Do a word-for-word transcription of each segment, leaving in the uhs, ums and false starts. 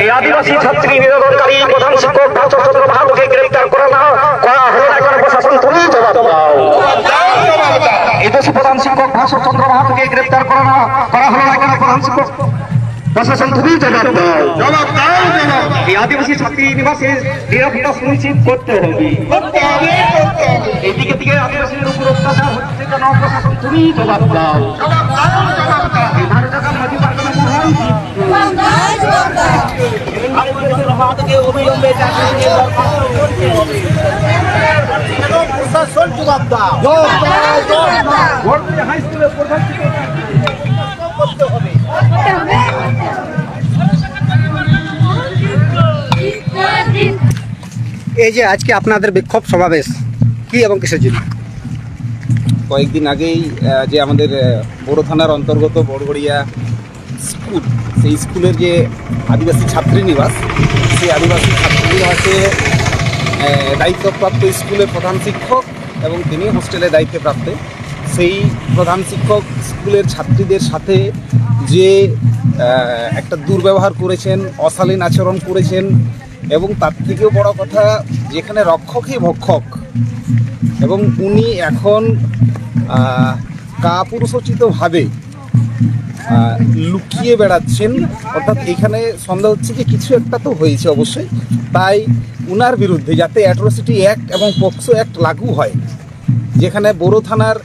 এই আদিবাসী ছাত্রী নিরোধনকারী প্রধান শিক্ষক ভাস্কর চন্দ্র মাহাতোকে গ্রেপ্তার করা না করা হলো না কেন প্রশাসন, তুমি জবাব দাও। এই দোষী প্রধান শিক্ষক ভাস্কর চন্দ্র মাহাতোকে গ্রেপ্তার করা না করা হলো না কেন প্রধান শিক্ষক, প্রশাসন, তুমি জবাব দাও। জবাব দাও, জবাব দাও। এই আদিবাসী ছাত্রী নিবাসে নিরাপত্তা সুনিশ্চিত করতে হবে। করতে হবে, করতে হবে। এদিকে দিকে আদিবাসীদের উপর অত্যাচার হচ্ছে কেন প্রশাসন, তুমি জবাব দাও। জবাব দাও, জবাব দাও। এই ভারত সরকার মাঝে পাঠানো মহান প্রশাসন জবাব দাও। ভোট হাই স্কুলের প্রধান শিক্ষক করতে হবে। এই যে আজকে আপনাদের বিক্ষোভ সমাবেশ, কি এবং কিসের জন্য? কয়েকদিন আগেই আহ, যে আমাদের আহ, বড় থানার অন্তর্গত বড়গড়িয়া স্কুল, সেই স্কুলের যে আদিবাসী ছাত্রী নিবাস, সেই আদিবাসী ছাত্রী নিবাসে আহ, দায়িত্বপ্রাপ্ত স্কুলের প্রধান শিক্ষক এবং তিনি হোস্টেলে দায়িত্বপ্রাপ্ত, সেই প্রধান শিক্ষক স্কুলের ছাত্রীদের সাথে যে আহ, একটা দুর্ব্যবহার করেছেন, অশালীন আচরণ করেছেন, এবং তার থেকেও বড় কথা, যেখানে রক্ষকই ভক্ষক, এবং উনি এখন আহ, কাপুরুষোচিতভাবে আহ, লুকিয়ে বেড়াচ্ছেন। অর্থাৎ এখানে সন্দেহ হচ্ছে যে কিছু একটা তো হয়েছে অবশ্যই, তাই উনার বিরুদ্ধে যাতে অ্যাট্রোসিটি অ্যাক্ট এবং পোক্সো অ্যাক্ট লাগু হয়, যেখানে বড় থানার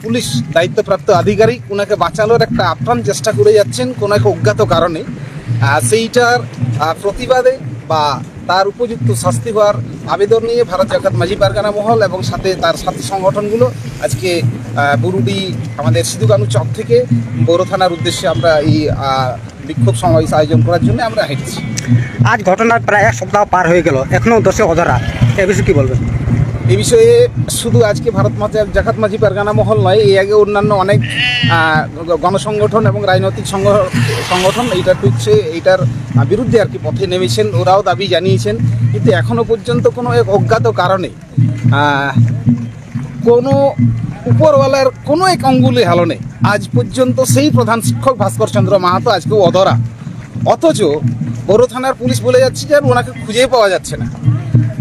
পুলিশ দায়িত্বপ্রাপ্ত আধিকারিক ওনাকে বাঁচানোর একটা আপ্রাণ চেষ্টা করে যাচ্ছেন কোনো এক অজ্ঞাত কারণে। আহ, সেইটার আহ, প্রতিবাদে বা তার উপযুক্ত শাস্তি হওয়ার আবেদন নিয়ে ভারত জাকাত মাঝি পারগানা মহল এবং সাথে তার সাথী সংগঠনগুলো আজকে আহ, বুরুডি আমাদের সিধু কানু চক থেকে বড় থানার উদ্দেশ্যে আমরা এই আহ, বিক্ষোভ সমাবেশ আয়োজন করার জন্য আমরা হেঁটেছি। আজ ঘটনার প্রায় এক সপ্তাহ পার হয়ে গেল, এখনো দোষী অধরা, এ বিষয়ে কি বলবেন? এই বিষয়ে শুধু আজকে ভারত মাঝে জাকাত মাঝি পারগানা মহল নয়, এই আগে অন্যান্য অনেক আহ, গণসংগঠন এবং রাজনৈতিক সংগ- সংগঠন এইটার পিছে এইটার আহ, বিরুদ্ধে আর কি পথে নেমেছেন, ওরাও দাবি জানিয়েছেন, কিন্তু এখনো পর্যন্ত কোনো এক অজ্ঞাত কারণে আহ, কোনো উপরওয়ালার কোনো এক আঙ্গুলে হালনে আজ পর্যন্ত সেই প্রধান শিক্ষক ভাস্কর চন্দ্র মাহাতো আজকেও অধরা। অথচ বড় থানার পুলিশ বলে যাচ্ছে যে আর ওনাকে খুঁজেই পাওয়া যাচ্ছে না।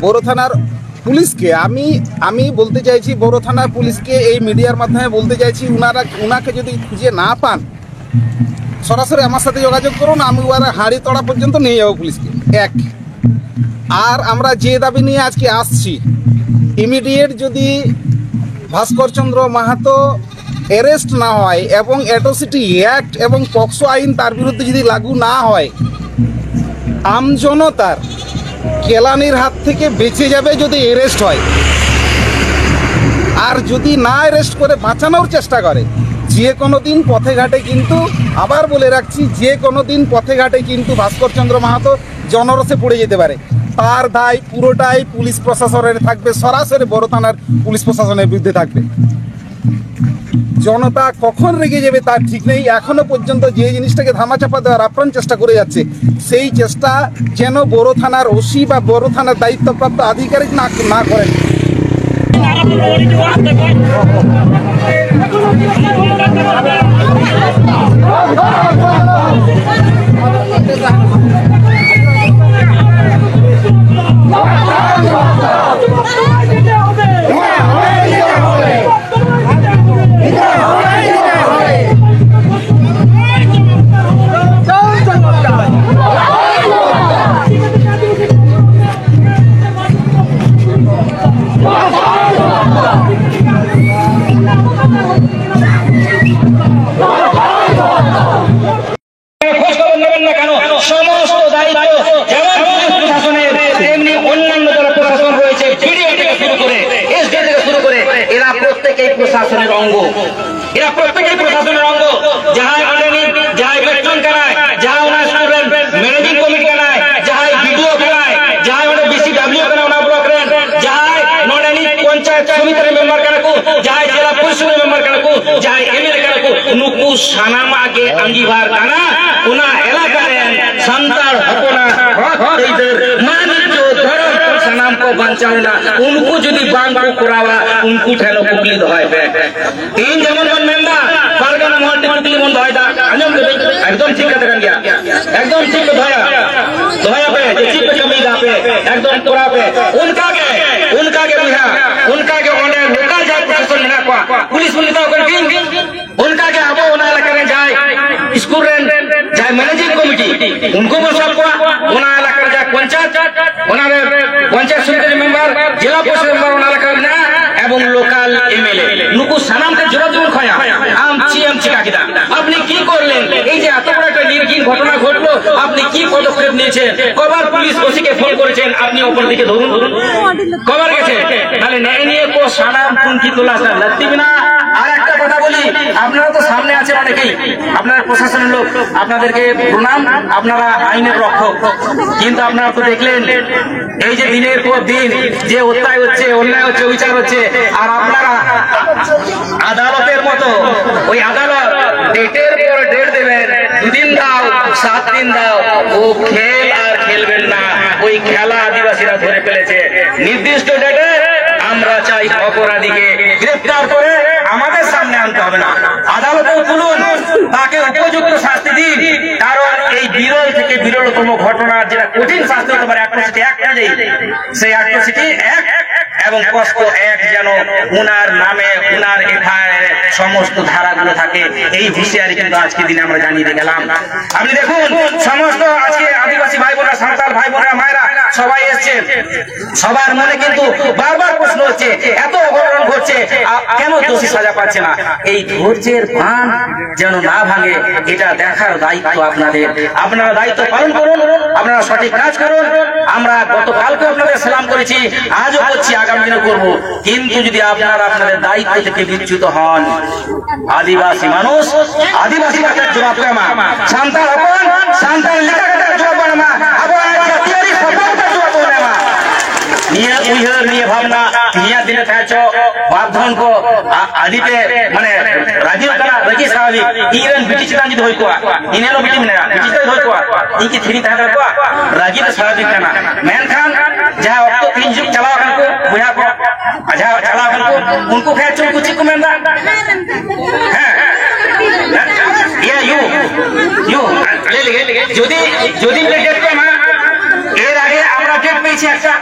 বড় থানার পুলিশকে আমি আমি বলতে চাইছি, বড় থানার পুলিশকে এই মিডিয়ার মাধ্যমে বলতে চাইছি, ওনারা ওনাকে যদি খুঁজে না পান, সরাসরি আমার সাথে যোগাযোগ করুন। আমি ওরা হাঁড়ি তড়া পর্যন্ত নিয়ে যাবো পুলিশকে। এক, আর আমরা যে দাবি নিয়ে আজকে আসছি, ইমিডিয়েট যদি ভাস্কর চন্দ্র মাহাতো অ্যারেস্ট না হয় এবং অ্যাট্রোসিটি অ্যাক্ট এবং পক্সো আইন তার বিরুদ্ধে যদি লাগু না হয়, আমজনতার কেলানির হাত থেকে বেঁচে যাবে যদি অ্যারেস্ট হয়। আর যদি না অ্যারেস্ট করে বাঁচানোর চেষ্টা করে, যে কোনো দিন পথে ঘাটে কিন্তু, আবার বলে রাখছি, যে কোনো দিন পথে ঘাটে কিন্তু ভাস্কর চন্দ্র মাহাতো জনরসে পড়ে যেতে পারে। তার দায় পুরোটাই পুলিশ প্রশাসনের থাকবে, সরাসরি বড় থানার পুলিশ প্রশাসনের বিরুদ্ধে থাকবে। জনতা কখন রেগে যাবে তার ঠিক নেই। এখনো পর্যন্ত যে জিনিসটাকে ধামাচাপা দেওয়ার আপ্রাণ চেষ্টা করে যাচ্ছে, সেই চেষ্টা যেন বড় থানার ওসি বা বড় থানার দায়িত্বপ্রাপ্ত আধিকারিক না না করেন। খোঁজ খবর নেবেন না কেন? সমস্ত দায়িত্ব যেমন পুলিশ প্রশাসনের, তেমনি অন্যান্য যারা প্রশাসন রয়েছে, বিডিও থেকে শুরু করে, এসডিও থেকে শুরু করে, এরা প্রত্যেকেই প্রশাসনের অঙ্গ। ᱮᱨᱟ ᱯᱨᱚᱛᱮᱠ ᱯᱨᱚᱥᱟᱥᱚᱱ ᱨᱚᱝᱜᱚ ᱡᱟᱦᱟᱸᱭ ᱚᱸᱰᱮᱱᱤᱡ ᱡᱟᱦᱟᱸᱭ ᱢᱮᱴᱨᱚᱱ ᱠᱟᱱᱟᱭ, ᱡᱟᱦᱟᱸᱭ ᱚᱱᱟ ᱥᱠᱩᱞ ᱨᱮᱱ ᱢᱮᱱᱮᱡᱤᱝ ᱠᱚᱢᱤᱴᱤ ᱠᱟᱱᱟᱭ, ᱡᱟᱦᱟᱸᱭ ᱵᱤᱰᱤᱳ ᱠᱟᱱᱟᱭ, ᱡᱟᱦᱟᱸᱭ ᱚᱸᱰᱮ ᱵᱤᱥᱤᱰᱟᱵᱞᱤᱭᱩ ᱠᱟᱱᱟ ᱚᱱᱟ ᱵᱞᱚᱠ ᱨᱮᱱ, ᱡᱟᱦᱟᱸᱭ ᱱᱚᱰᱮᱱᱤᱡ ᱯᱚᱧᱪᱟᱭᱮᱛ ᱥᱚᱢᱤᱛᱤ ᱨᱮᱱ ᱢᱮᱢᱵᱟᱨ ᱠᱟᱱᱟ ᱠᱚ, ᱡᱟᱦᱟᱸᱭ ᱡᱮᱞᱟ ᱯᱚᱨᱤᱥᱚᱫ ᱨᱮᱱ ᱢᱮᱢᱵᱟᱨ ᱠᱟᱱᱟ ᱠᱚ, ᱡᱟᱦᱟᱸᱭ ᱮᱢᱮᱞᱮ ᱠᱟᱱᱟ ᱠᱚ, ᱱᱩᱠᱩ ᱥᱟᱱᱟᱢᱟᱜ ᱜᱮ ᱟᱸᱜᱤᱵᱷᱟᱨ ᱠᱟᱱᱟ ᱚᱱᱟ ᱮᱞᱟᱠᱟ ᱨᱮᱱ ᱥᱟᱱᱛᱟᱲ ᱦᱚᱯᱚᱱᱟᱜ ᱦᱚᱠ ᱟᱹᱭᱫᱟᱹᱨ, ᱢᱟᱹᱱ ᱤᱡᱽᱡᱚᱛ, ᱫᱷᱚᱨᱚᱢ ᱥᱟᱱᱟᱢ ᱠᱚ ᱵᱟᱧᱪᱟᱣ ᱮᱱᱟ᱾ ᱩᱱᱠᱩ ᱡᱩᱫᱤ ᱵᱟᱝ ᱠᱚ ᱠᱚᱨᱟᱣᱟ, ᱩᱱᱠᱩ ᱴᱷᱮᱱ ᱦᱚᱸ ᱠᱩᱠᱞᱤ ᱫᱚᱦᱚᱭ ᱯᱮ᱾ ᱛᱮᱦᱮᱧ ᱡᱮᱢᱚᱱ ᱵᱚᱱ ᱢᱮᱱᱫᱟ, ᱯᱟᱨᱜᱟᱱᱟ ᱢᱚᱦᱚᱞ ᱴᱷᱮᱱ ᱠᱩᱠᱞᱤ ᱵᱚᱱ ᱫᱚᱦᱚᱭᱮᱫᱟ, ᱟᱸᱡᱚᱢ ᱠᱟᱹᱫᱟᱹᱧ, ᱮᱠᱫᱚᱢ ᱴᱷᱤᱠ ᱠᱟᱛᱷᱟ ᱠᱟᱱ ᱜᱮᱭᱟ, ᱮᱠᱫᱚᱢ ᱴᱷᱤᱠ ᱠᱚ ᱫᱚᱦᱚᱭᱟ, ᱫᱚᱦᱚᱭᱟ ᱯᱮ ᱡᱮ ᱪᱮᱫ ᱯᱮ ᱠᱟᱹᱢᱤᱭᱮᱫᱟ ᱯᱮ, ᱮᱠᱫᱚᱢ ᱠᱚᱨᱟᱣ ᱯᱮ᱾ ᱚᱱᱠᱟ ᱜᱮ, ᱚᱱᱠᱟ ᱜᱮ ᱵᱚᱭᱦᱟ, ᱚᱱᱠᱟ ᱜᱮ ᱚᱸᱰᱮ ᱞᱳᱠᱟᱞ ᱡᱟᱦᱟᱸᱭ ᱯᱨᱚᱥᱟᱥᱚᱱ ᱢᱮᱱᱟᱜ ᱠᱚᱣᱟ, ᱯᱩᱞᱤᱥ ᱵᱚᱱ ᱢᱮᱛᱟ ᱠᱚ ᱠᱟᱱᱟ, ᱵᱤᱧ ᱚᱱᱠᱟ ᱜᱮ ᱟᱵᱚ ᱚᱱᱟ ᱮᱞᱟᱠᱟ ᱨᱮ ᱡᱟᱦᱟᱸᱭ ᱥᱠᱩᱞ ᱨᱮᱱ ᱡᱟᱦᱟᱸᱭ ᱢᱮᱱᱮᱡᱤᱝ ᱠᱚᱢᱤᱴᱤ, ᱩᱱᱠᱩ ᱵᱚᱱ ᱥᱟᱵ ᱠᱚᱣᱟ᱾ ᱚᱱᱟ ᱮᱞᱟᱠᱟ ᱨᱮ ᱡᱟᱦᱟᱸᱭ ᱯᱚᱧᱪᱟᱭᱮᱛ, ᱚᱱᱟ ᱨᱮ ᱯᱚᱧᱪᱟᱭᱮᱛ ᱥᱚᱢᱤᱛᱤ ᱨᱮᱱ ᱢᱮᱢᱵᱟᱨ, ᱡᱮᱞᱟ ᱯᱚᱨᱤᱥᱚᱫ ᱢᱮᱢᱵᱟᱨ ᱚᱱᱟ ᱮᱞᱟᱠᱟ ᱨᱮ ᱢᱮᱱᱟᱜᱼᱟ, ᱮᱵᱚᱝ ᱞᱳᱠᱟᱞ ᱮᱢ ᱮᱞ ᱮ, ᱱᱩᱠᱩ ᱥᱟᱱᱟᱢ ᱴᱷᱮᱱ ᱡᱚᱵᱟᱵ ᱵᱚᱱ ᱠᱷᱚᱭᱟ᱾ ᱟᱢ ᱪᱮᱫ ᱮᱢ ᱪᱤᱠᱟ ᱠᱮᱫᱟ? আপনি কি করলেন? এই যে এত বড় একটা নির্ঘিন ঘটনা ঘটলো, আপনি কি পদক্ষেপ নিয়েছেন? কবার পুলিশ ওসিকে ফোন করেছেন? আপনি অপর দিকে ধরুন, কবার গেছে? তাহলে ন্যায় নিয়ে কো সানাম টুনকি তোলা আসা লাগতি না। আর একটা কথা বলি, আপনারা তো সামনে আছেন অনেকেই, আপনারা প্রশাসনের লোক, আপনাদেরকে প্রণাম, আপনারা আইনের রক্ষক, কিন্তু আপনারা তো দেখলেন এই যে দিনের পর দিন যে অত্যায় হচ্ছে, অন্যায় হচ্ছে, অবিচার হচ্ছে, আর আপনারা আদালতের মতো ওই আদালত ডেটের পর ডেট দেবেন, দুদিন দাও, সাত দিন দাও, ও খেল আর খেলবেন না। ওই খেলা আদিবাসীরা ধরে ফেলেছে। নির্দিষ্ট ডেটে আমরা চাই অপরাধীকে গ্রেফতার করে আমাদের সামনে আনতে হবে না, আদালতেও তুলুন, তাকে উপযুক্ত শাস্তি দিন। কারণ এই বিরল থেকে বিরলতম ঘটনা, যেটা কঠিন শাস্তি হতে পারে, অ্যাট্রোসিটি অ্যাক্ট অনুযায়ী, সেই অ্যাট্রোসিটি অ্যাক্ট এবং পক্সো অ্যাক্ট যেন উনার নামে, উনার এফআইআর সমস্ত ধারাগুলো থাকে, এই হুঁশিয়ারি কিন্তু আজকে দিনে আমরা জানিয়ে দিয়ে গেলাম। আপনি দেখুন, সমস্ত আজকে আদিবাসী ভাই বোনরা, সাঁওতাল ভাই বোনরা, মায়েরা সবাই এসছে, সবার মনে কিন্তু বারবার প্রশ্ন হচ্ছে, এত অঘটন ঘটছে, আ, কেন দোষী সাজা পাচ্ছে না? এই ধৈর্যের বাঁধ যেন না ভাঙে, এটা দেখার দায়িত্ব আপনাদের। আপনারা দায়িত্ব পালন করুন, আপনারা সঠিক কাজ করুন। আমরা গতকালকে আপনাদের সালাম করেছি, আজও করছি, আগামী দিনে করব। কিন্তু যদি আপনারা আপনাদের দায়িত্ব থেকে বিচ্যুত হন, আদিবাসী মানুষ আদিবাসী ভাষার জবাব ᱠᱚ ᱮᱢᱟ᱾ ᱥᱟᱱᱛᱟᱲ ᱦᱚᱯᱚᱱ ᱥᱟᱱᱛᱟᱲ ᱞᱮᱠᱟ ᱠᱟᱛᱮ ᱡᱚᱵᱟᱵ ᱵᱚᱱ ᱮᱢᱟ᱾ ᱟᱵᱚᱣᱟᱜ ᱡᱟᱹᱛᱤᱭᱟᱹᱨᱤ ᱥᱟᱯᱟᱵ ᱠᱟᱛᱮ ᱡᱚᱵᱟᱵ ᱵᱚᱱ ᱮᱢᱟ᱾ ᱱᱤᱭᱟᱹ ᱩᱭᱦᱟᱹᱨ, ᱱᱤᱭᱟᱹ ᱵᱷᱟᱵᱽᱱᱟ, ᱛᱮᱦᱮᱧᱟᱜ ᱫᱤᱱ ᱨᱮ ᱛᱟᱦᱮᱸ ᱦᱚᱪᱚ, ᱵᱟᱨ ᱫᱷᱚᱱ ᱠᱚ, ᱟ-, ᱟᱹᱰᱤ ᱯᱮ, ᱢᱟᱱᱮ, ᱨᱟᱹᱜᱤ ᱠᱟᱱᱟ, ᱨᱟᱹᱜᱤ ᱥᱟᱵᱷᱟᱵᱤᱠ᱾ ᱤᱧ ᱨᱮᱱ ᱵᱤᱴᱤ ᱪᱮᱛᱟᱱ ᱡᱩᱫᱤ ᱦᱩᱭ ᱠᱚᱜᱼᱟ, ᱤᱧ ᱨᱮᱱ ᱵᱤᱴᱤ ᱢᱮᱱᱟᱭᱟ, ᱵᱤᱴᱤ ᱪᱮᱛᱟᱱ ᱡᱩᱫᱤ ᱦᱩᱭ ᱠᱚᱜᱼᱟ, ᱤᱧ ᱠᱤ ᱛᱷᱤᱨᱤᱧ ᱛᱟᱦᱮᱸ ᱫᱟᱲᱮ ᱠᱚᱜᱼᱟ? ᱨᱟᱹᱜᱤ ᱫᱚ ᱥᱟᱵᱷᱟᱵᱤᱠ ᱠᱟᱱᱟ᱾ ᱢᱮᱱᱠᱷᱟᱱ ᱡᱟᱦᱟᱸ ᱚᱠᱛᱚ ᱛᱤᱦᱤᱧ ᱡᱩᱜᱽ ᱪᱟᱞᱟᱣ ᱟᱠᱟᱱ ᱠᱚ, ᱵᱚᱭᱦᱟ ᱠᱚ, ᱟᱨ ᱡᱟᱦᱟᱸ ᱪᱟᱞᱟᱣ ᱟᱠᱟᱱ ᱠᱚ, ᱩᱱᱠᱩ ᱠᱷᱮᱡ ᱪᱩ ᱩᱱᱠᱩ ᱪᱮᱫ ᱠᱚ ᱢᱮᱱᱫᱟ? ᱦᱮᱸ, ᱤᱭᱟᱹ, ᱭᱩ, ᱭᱩ, ᱞᱟᱹᱭ ᱞᱮᱜᱮ, ᱡᱩᱫᱤ, ᱡᱩᱫᱤ ᱵᱚᱞᱮ ᱰᱮᱴ ᱠᱚ ᱮᱢᱟ, এর আগে আমরা ডেট পেয়েছি একটা,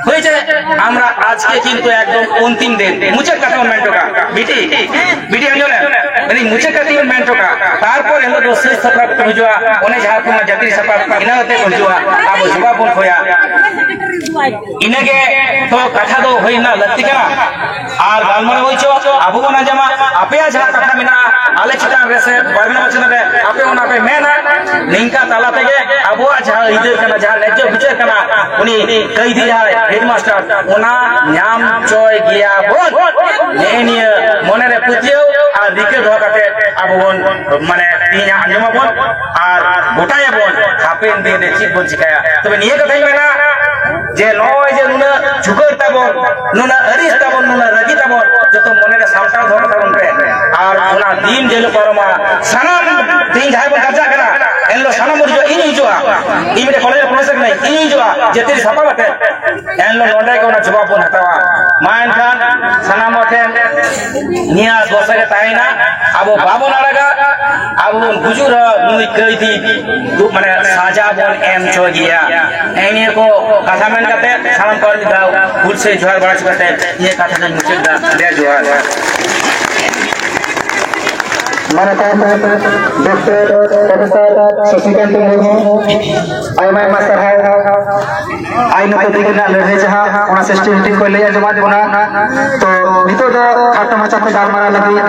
হয়েছে, আমরা আজকে কিন্তু একদম অন্তিম দিন, ᱢᱩᱪᱟᱹᱫ ᱠᱟᱛᱷᱟ ᱵᱚᱱ ᱢᱮᱱ ᱦᱚᱴᱚ ᱠᱟᱜᱼᱟ, ᱵᱤᱴᱤ, ᱵᱤᱴᱤ ᱟᱸᱡᱚᱢ ᱞᱮ, ᱢᱮᱱᱫᱟᱹᱧ ᱢᱩᱪᱟᱹᱫ ᱠᱟᱛᱷᱟ ᱵᱚᱱ ᱢᱮᱱ ᱦᱚᱴᱚ ᱠᱟᱜᱼᱟ, ᱛᱟᱨᱯᱚᱨ ᱮᱱᱦᱤᱞᱳᱜ ᱫᱚ ᱥᱟᱹᱛ ᱥᱟᱯᱲᱟᱣ ᱠᱟᱛᱮ ᱦᱤᱡᱩᱜᱼᱟ, ᱚᱱᱮ ᱡᱟᱦᱟᱸ ᱠᱚ ᱡᱟᱹᱛᱤ ᱥᱟᱯᱲᱟᱣ, ᱤᱱᱟᱹ ᱠᱟᱛᱮ ᱠᱚ ᱦᱤᱡᱩᱜᱼᱟ, ᱟᱵᱚ ᱡᱚᱵᱟᱵ ᱵᱚᱱ ᱠᱷᱚᱭᱟ᱾ ᱤᱱᱟᱹᱜᱮ ᱛᱚ ᱠᱟᱛᱷᱟ ᱫᱚ ᱦᱩᱭ ᱨᱮᱱᱟᱜ ᱞᱟᱹᱠᱛᱤ ᱠᱟᱱᱟ᱾ ᱟᱨ ᱜᱟᱞᱢᱟᱨᱟᱣ ᱦᱩᱭ ᱪᱚ, ᱟᱵᱚ ᱵᱚᱱ ᱟᱸᱡᱚᱢᱟ, ᱟᱯᱮᱭᱟᱜ ᱡᱟᱦᱟᱸ ᱠᱟᱛᱷᱟ ᱢᱮᱱᱟᱜᱼᱟ, ᱟᱞᱮ ᱪᱮᱛᱟᱱ ᱨᱮ ᱥᱮ ᱯᱟᱨᱜᱟᱱᱟ ᱪᱮᱛᱟᱱ ᱨᱮ ᱟᱯᱮ ᱚᱱᱟ ᱯᱮ ᱢᱮᱱᱟ, ᱱᱤᱝᱠᱟ ᱛᱟᱞᱟ ᱛᱮᱜᱮ ᱟᱵᱚᱣᱟᱜ ᱡᱟᱦᱟᱸ ᱟᱹᱭᱫᱟᱹᱨ ᱠᱟᱱᱟ, ᱡᱟᱦᱟᱸ ᱱᱮᱡᱡᱚ ᱵᱤᱪᱟᱹᱨ ᱠᱟᱱᱟ, ᱩᱱᱤ ᱠᱟᱹᱭᱫᱤ ᱡᱟᱦᱟᱸᱭ ᱦᱮᱰᱢᱟᱥᱴᱟᱨ, ᱚᱱᱟ ᱧᱟᱢ ᱪᱚᱭ ᱜᱮᱭᱟ ᱵᱚᱱ᱾ ᱱᱮᱜᱼᱮ ᱱᱤᱭᱟᱹ ᱢᱚᱱᱮᱨᱮ ᱯᱟᱹᱛᱭᱟᱹᱣ ᱟᱨ ᱨᱤᱠᱟᱹ ᱫᱚᱦᱚ ᱠᱟᱛᱮ ᱟᱵᱚ ᱵᱚᱱ, ᱢᱟᱱᱮ, ᱛᱮᱦᱮᱧᱟᱜ ᱟᱸᱡᱚᱢᱟᱵᱚᱱ ᱟᱨ ᱜᱚᱴᱟᱭᱟᱵᱚᱱ ᱦᱟᱯᱮᱱ ᱫᱤᱱ ᱨᱮ ᱪᱮᱫ ᱵᱚᱱ ᱪᱤᱠᱟᱹᱭᱟ᱾ ᱛᱚᱵᱮ ᱱᱤᱭᱟᱹ ᱠᱟᱛᱷᱟᱧ ᱢᱮᱱᱟ ᱡᱮ ᱱᱚᱜᱼᱚᱭ ᱡᱮ ᱱᱩᱱᱟᱹᱜ ᱡᱷᱩᱠᱟᱹᱲ ᱛᱟᱵᱚᱱ, ᱱᱩᱱᱟᱹᱜ ᱟᱹᱲᱤᱥ ᱛᱟᱵᱚᱱ, ᱱᱩᱱᱟᱹᱜ ᱨᱟᱹᱜᱤ ᱛᱟᱵᱚᱱ, ᱡᱚᱛᱚ ᱢᱚᱱᱮᱨᱮ ᱥᱟᱢᱴᱟᱣ ᱫᱚᱦᱚ ᱠᱟᱛᱟ ᱵᱚᱱ ᱯᱮ᱾ ᱟᱨ ᱚᱱᱟ ᱫᱤᱱ ᱡᱮ ᱦᱤᱞᱳᱜ ᱯᱟᱨᱚᱢᱟ, ᱥᱟᱱᱟᱢ ᱛᱮᱦᱮᱧ ᱡᱟᱦᱟᱸᱭ ᱵᱚᱱ ᱠᱟᱨᱡᱟᱜ ᱠᱟᱱᱟ, ᱮᱱᱦᱤᱞᱳᱜ ᱥᱟᱱᱟᱢ ᱵᱚᱱ ᱦᱤᱡᱩᱜᱼᱟ, ᱤᱧ ᱦᱤᱡᱩᱜᱼᱟ, ᱤᱧ ᱢᱤᱫᱴᱮᱱ ᱠᱚᱞᱮᱡᱽ ᱨᱮ ᱯᱨᱚᱯᱷᱮᱥᱚᱨ ᱠᱟᱹᱱᱟᱹᱧ, ᱤᱧ ᱦᱤᱡᱩᱜᱼᱟ, ᱡᱟᱹᱛᱤ ᱥᱟᱯᱟᱵ ᱟᱛᱮ, ᱮᱱᱦᱤᱞᱳᱜ ᱱᱚᱸᱰᱮ ᱜᱮ ᱚᱱᱟ ᱡᱚᱵᱟᱵ ᱵᱚᱱ ᱦᱟᱛᱟᱣᱟ᱾ ᱢᱟ ᱮᱱᱠᱷᱟᱱ ᱥᱟᱱᱟᱢ ᱦᱚᱲ ᱴᱷᱮᱱ ᱱᱤᱭᱟᱹ ᱟᱥ ᱵᱷᱚᱨᱥᱟ ᱜᱮ ᱛᱟᱦᱮᱸᱭᱮᱱᱟ, ᱟᱵᱚ ᱵᱟᱵᱚᱱ ᱟᱲᱟᱜᱟ, ᱟᱵᱚ ᱵᱚᱱ ᱜᱩᱡᱩᱜ ᱨᱮᱦᱚᱸ ᱱᱩᱭ ᱠᱟᱹᱭᱫᱤ ᱫᱩ-, ᱢᱟᱱᱮ ᱥᱟᱡᱟ ᱵᱚᱱ ᱮᱢ ᱦᱚᱪᱚ ᱜᱮᱭᱟ᱾ ᱱᱮᱜᱼᱮ ᱱᱤᱭᱟᱹ ᱠᱚ ᱠᱟᱛᱷᱟ ᱢᱮᱱ ᱠᱟᱛᱮ ᱥᱟᱱᱟᱢ ᱠᱚ ᱟᱨ ᱢᱤᱫ ᱫᱷᱟᱣ ᱦᱩᱞ ᱥᱟᱹᱭ ᱡᱚᱦᱟᱨ ᱵᱟᱲᱟ ᱦᱚᱪᱚ ᱠᱟᱛᱮ ᱱᱤᱭᱟᱹ ᱠᱟᱛᱷᱟ ᱫᱚᱧ ᱢᱩᱪᱟᱹᱫ ᱮᱫᱟ᱾ ᱡᱚᱦᱟᱨ᱾ ᱢᱟᱱᱚᱛᱟᱱ ᱰᱚᱠᱴᱚᱨ ᱯᱨᱚᱯᱷᱮᱥᱚᱨ ᱥᱚᱥᱤᱠᱟᱱᱛ ᱢᱩᱨᱢᱩ, ᱟᱭᱢᱟ ᱟᱭᱢᱟ ᱥᱟᱨᱦᱟᱣ᱾ ᱟᱭᱤᱱ ᱟᱹᱯᱟᱹᱛᱤ ᱨᱮᱱᱟᱜ ᱞᱟᱹᱲᱦᱟᱹᱭ ᱡᱟᱦᱟᱸ, ᱚᱱᱟ ᱥᱮᱥᱴᱤ ᱢᱤᱴᱤᱝ ᱠᱚᱭ ᱞᱟᱹᱭ ᱟᱸᱡᱚᱢᱟᱫ ᱵᱚᱱᱟ᱾ ᱛᱚ, ᱱᱤᱛᱚᱜ ᱫᱚ ᱠᱷᱟᱴᱚ ᱢᱟᱪᱷᱟᱛᱮ ᱜᱟᱞᱢᱟᱨᱟᱣ ᱞᱟᱹᱜᱤᱫ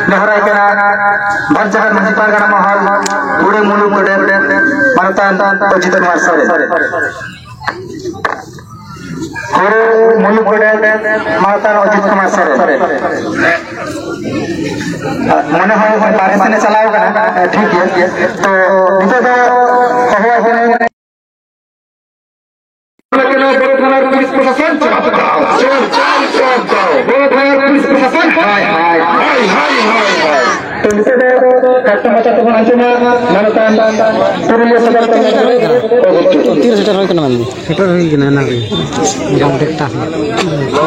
ᱱᱮᱦᱚᱨᱟᱭ ᱠᱟᱱᱟ ᱵᱷᱟᱨ ᱡᱟᱠᱟᱛ ᱢᱟᱹᱡᱷᱤ ᱯᱟᱨᱜᱟᱱᱟ ᱢᱚᱦᱚᱞ ᱦᱩᱲᱟᱹ ᱢᱩᱞᱩᱠ ᱜᱚᱰᱮᱛ ᱢᱟᱱᱚᱛᱟᱱ ᱚᱡᱤᱛ ᱠᱩᱢᱟᱨ ᱥᱚᱨᱮᱱ᱾ ᱦᱩᱲᱩ ᱢᱩᱞᱩᱠ ᱜᱚᱰᱮᱛ ᱢᱟᱱᱚᱛᱟᱱ ᱚᱡᱤᱛ ᱠᱩᱢᱟᱨ ᱥᱚᱨᱮᱱ᱾ ᱢᱚᱱᱮ ᱦᱚᱭ ᱵᱟᱨᱦᱮ ᱥᱮᱱᱮ ᱪᱟᱞᱟᱣ ᱠᱟᱱᱟ, ᱴᱷᱤᱠ ᱜᱮᱭᱟ᱾ ᱛᱚ, ᱱᱤᱛᱚᱜ ᱫᱚ ᱦᱚᱦᱚᱣᱟᱭ ᱠᱟᱹᱱᱟᱹᱧ᱾ ᱵᱚᱲᱚ ᱛᱷᱟᱱᱟ ᱯᱩᱞᱤᱥ ᱯᱨᱚᱥᱟᱥᱚᱱ ᱪᱚᱯ ᱫᱟᱣ, ᱪᱚᱯ ᱫᱟᱣ, ᱪᱚᱯ ᱫᱟᱣ᱾ ᱵᱚᱲᱚ ᱛᱷᱟᱱᱟ ᱯᱩᱞᱤᱥ ᱯᱨᱚᱥᱟᱥᱚᱱ, ᱦᱟᱭ, ᱦᱟᱭ, ᱦᱟᱭ, ᱦᱟᱭ, ᱦᱟᱭ, ᱦᱟᱭ᱾ ᱛᱚ, ᱱᱤᱛᱚᱜ ᱫᱚ ᱠᱟᱛᱷᱟ ᱢᱟᱪᱷᱟ ᱛᱮᱵᱚᱱ ᱟᱸᱡᱚᱢᱟ, ᱢᱟᱱᱚᱛᱟᱱ ᱯᱩᱨᱩᱞᱤᱭᱟᱹ ᱥᱚᱫᱚᱨ ᱠᱟᱹᱢᱤ ᱛᱤᱨᱮ ᱥᱮᱴᱮᱨ ᱦᱩᱭ ᱠᱟᱱᱟ ᱢᱮᱱᱫᱟᱹᱧ? ᱥᱮᱴᱮᱨ ᱦᱩᱭ ᱠᱟᱱᱟ ᱮᱱᱟᱝ ᱨᱮ, ᱢᱚᱴᱟᱢᱩᱴᱤ ᱮᱠᱴᱟ ᱥᱮᱫ᱾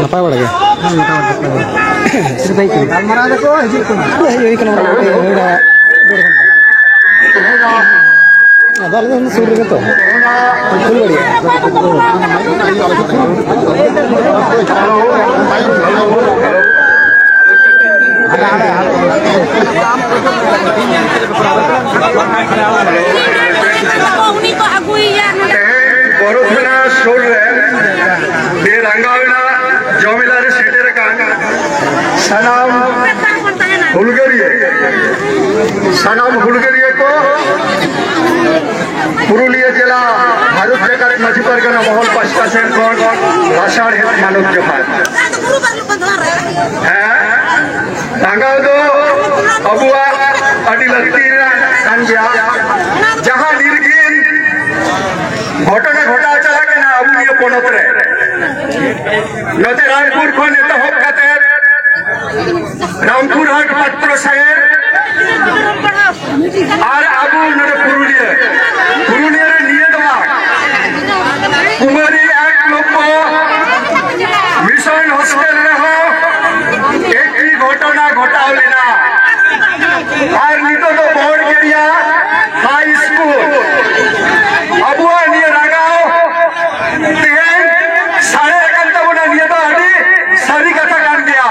ᱱᱟᱯᱟᱭ ᱵᱟᱲᱟ ᱜᱮ? ᱦᱮᱸ, ᱢᱚᱴᱟᱢᱩᱴᱤ ᱱᱟᱯᱟᱭ ᱵᱟᱲᱟ ᱜᱮ᱾ ᱥᱮᱴᱮᱨ ᱦᱩᱭ ᱠᱟᱱᱟ᱾ ᱜᱟᱞᱢᱟᱨᱟᱣ ᱫᱚᱠᱚ ᱦᱤᱡᱩᱜ ᱠᱟᱱᱟ᱾ ᱦᱮᱡ ᱦᱩᱭ ᱠᱟᱱᱟ ᱢᱚᱴᱟᱢᱩᱴᱤ ᱦᱩᱭ ᱫᱟᱲᱮᱭᱟᱜᱼᱟ᱾ ᱟᱫᱚ ᱟᱞᱮ ᱫᱚ ᱥᱩᱨ ᱨᱮᱜᱮ ᱛᱚ᱾ ᱯᱷᱩᱞᱵᱟᱲᱤᱭᱟ᱾ ᱩᱱᱤ ᱠᱚ ᱟᱹᱜᱩᱭᱮᱭᱟ ᱱᱚᱰᱮ᱾ ᱛᱮᱦᱮᱧ ᱵᱚᱨᱚ ᱛᱷᱟᱱᱟ ᱥᱩᱨ ᱨᱮ ᱵᱮᱨᱟᱸᱜᱟᱣ ᱨᱮᱱᱟᱜ ᱡᱚᱢᱮᱞᱟ ᱨᱮ ᱥᱮᱴᱮᱨ ᱟᱠᱟᱱ ᱥᱟᱱᱟᱢ ᱦᱩᱞᱜᱟᱹᱨᱤᱭᱟᱹ, ᱥᱟᱱᱟᱢ ᱦᱩᱞᱜᱟᱹᱨᱤᱭᱟᱹ ᱠᱚ ᱯᱩᱨᱩᱞᱤᱭᱟᱹ ᱡᱮᱞᱟ ᱵᱷᱟᱨᱚᱛ ᱡᱟᱠᱟᱛ ᱢᱟᱹᱡᱷᱤ ᱯᱟᱨᱜᱟᱱᱟ ᱢᱚᱦᱚᱞ ᱯᱟᱥᱴᱟ ᱥᱮᱱ ᱠᱷᱚᱱ ᱞᱟᱥᱟᱲᱦᱮᱫ ᱢᱟᱱᱚᱛ ᱡᱚᱦᱟᱨ᱾ ᱦᱮᱸ, ᱨᱟᱸᱜᱟᱣ ᱫᱚ ᱟᱵᱚᱣᱟᱜ ᱟᱹᱰᱤ ᱞᱟᱹᱠᱛᱤ ᱨᱮᱱᱟᱜ ᱠᱟᱱ ᱜᱮᱭᱟ᱾ ᱡᱟᱦᱟᱸ ᱱᱤᱨᱜᱷᱤᱱ ᱜᱷᱚᱴᱚᱱᱟ ᱜᱷᱚᱴᱟᱣ ᱪᱟᱞᱟᱜ ᱠᱟᱱᱟ ᱟᱵᱚ ᱱᱤᱭᱟᱹ ᱯᱚᱱᱚᱛ ᱨᱮ, ᱱᱚᱛᱮ ᱨᱟᱭᱯᱩᱨ ᱠᱷᱚᱱ ᱮᱛᱚᱦᱚᱵ ᱠᱟᱛᱮ ᱨᱟᱢᱯᱩᱨᱦᱟᱴ ᱯᱟᱛᱨᱚ ᱥᱟᱭᱮᱨ ᱟᱨ ᱟᱵᱚ ᱱᱚᱰᱮ ᱯᱩᱨᱩᱞᱤᱭᱟᱹ, ᱯᱩᱨᱩᱞᱤᱭᱟᱹ ᱨᱮ ᱱᱤᱭᱟᱹ ᱫᱚ ᱵᱟᱝ, ᱠᱩᱢᱟᱨᱤ ᱮᱠ ᱞᱚᱠᱠᱷᱚ ᱢᱤᱥᱚᱱ ᱦᱚᱥᱴᱮᱞ ᱨᱮᱦᱚᱸ ᱮᱠᱤ ᱜᱷᱚᱴᱚᱱᱟ ᱜᱷᱚᱴᱟᱣ ᱞᱮᱱᱟ᱾ ᱟᱨ ᱱᱤᱛᱚᱜ ᱫᱚ ᱵᱚᱲ ᱜᱮᱨᱤᱭᱟ ᱦᱟᱭ ᱥᱠᱩᱞ᱾ ᱟᱵᱚᱣᱟᱜ ᱱᱤᱭᱟᱹ ᱨᱟᱸᱜᱟᱣ ᱛᱮᱦᱮᱧ ᱥᱟᱨᱮᱡ ᱟᱠᱟᱱ ᱛᱟᱵᱚᱱᱟ, ᱱᱤᱭᱟᱹ ᱫᱚ ᱟᱹᱰᱤ ᱥᱟᱹᱨᱤ ᱠᱟᱛᱷᱟ ᱠᱟᱱ ᱜᱮᱭᱟ᱾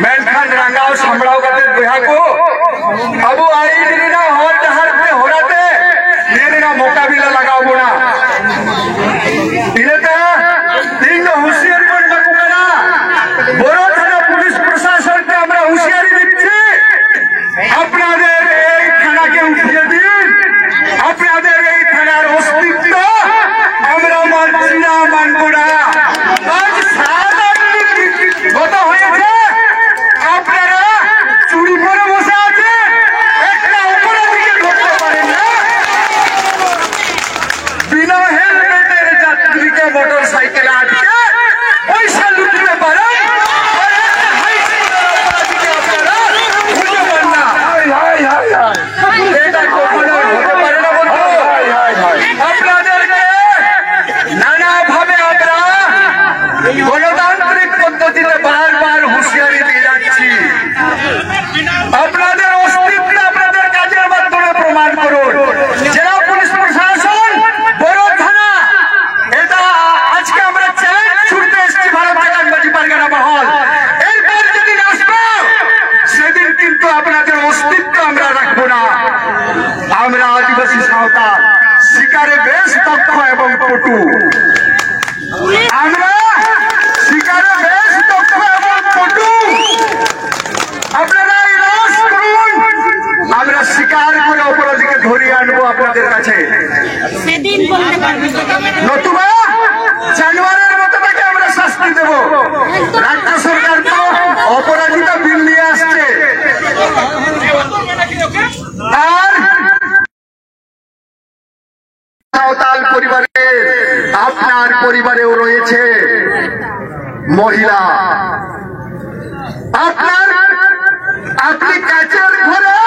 ᱢᱮᱱᱠᱷᱟᱱ ᱨᱟᱸᱜᱟᱣ ᱥᱟᱢᱵᱲᱟᱣ ᱠᱟᱛᱮ ᱵᱚᱭᱦᱟ ᱠᱚ, ᱟᱵᱚ ᱟᱹᱭᱤᱱ ᱨᱮᱱᱟᱜ ᱦᱚᱨ ᱰᱟᱦᱟᱨ ᱛᱮ ᱦᱚᱨᱟᱛᱮ ᱱᱤᱭᱟᱹ ᱨᱮᱱᱟᱜ ᱢᱚᱠᱟᱵᱤᱞᱟ ᱞᱟᱜᱟᱣ ᱵᱚᱱᱟ᱾ ᱤᱱᱟᱹᱛᱮ ᱤᱧ ᱫᱚ হুঁশিয়ারি ᱵᱚᱱ ᱮᱢᱟ ᱠᱚ ᱠᱟᱱᱟ, ᱵᱚᱨᱚ ᱛᱷᱟᱱᱟ পুলিশ প্রশাসনকে আমরা হুঁশিয়ারি দিচ্ছি, আপনাদের এই থানাকে উঠিয়ে দিন, আপনাদের এই থানার অস্তিত্ব আমরা মানছি না, মানব না। আজ সাত আট দিন গত হয়েছে, আপনারা আমরা আদিবাসী সাঁওতাল শিকারে বেশ দক্ষ এবং পটু। আমরা শিকারে বেশ দক্ষ এবং পটু। আপনারা এই রাস করুন, আমরা শিকার করে অপরাধীকে ধরিয়ে আনবো আপনাদের কাছে। সেদিন বলতে পারবি। নতুবা জানোয়ারের মতো তাকে আমরা শাস্তি দেব। রাজ্য সরকার তো অপরাজিতা বিল নিয়ে আসছে। আর সাঁওতাল পরিবারে, আপনার পরিবারেও রয়েছে মহিলা। আপনার, আপনি কাচের ঘরে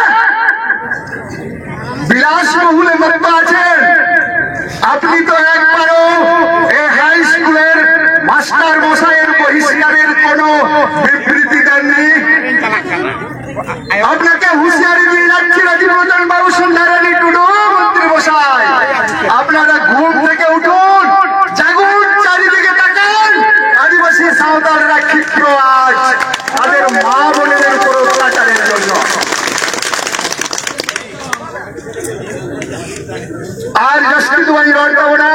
বিলাসবহুলে মত্ত আছেন। আপনি তো একবারও এই হাই স্কুলের মাস্টার মশাইয়ের বহিষ্কারের কোনো বিবৃতি দেননি। আপনাকে হুঁশিয়ারি দিয়ে যাচ্ছি, রাজীব রঞ্জন বাবু, সন্ধ্যারানী টুডু, মন্ত্রী মশাই, আপনারা ঘুম থেকে উঠুন, জাগুন, চারিদিকে তাকান। আদিবাসী সাঁওতালরা ক্ষিপ্র আজ তাদের মা বোনেদের উপর অত্যাচারের জন্য। ᱟᱨ ᱡᱟᱹᱥᱛᱤ ᱫᱚ ᱵᱟᱹᱧ ᱨᱚᱲ ᱛᱟᱵᱚᱱᱟ᱾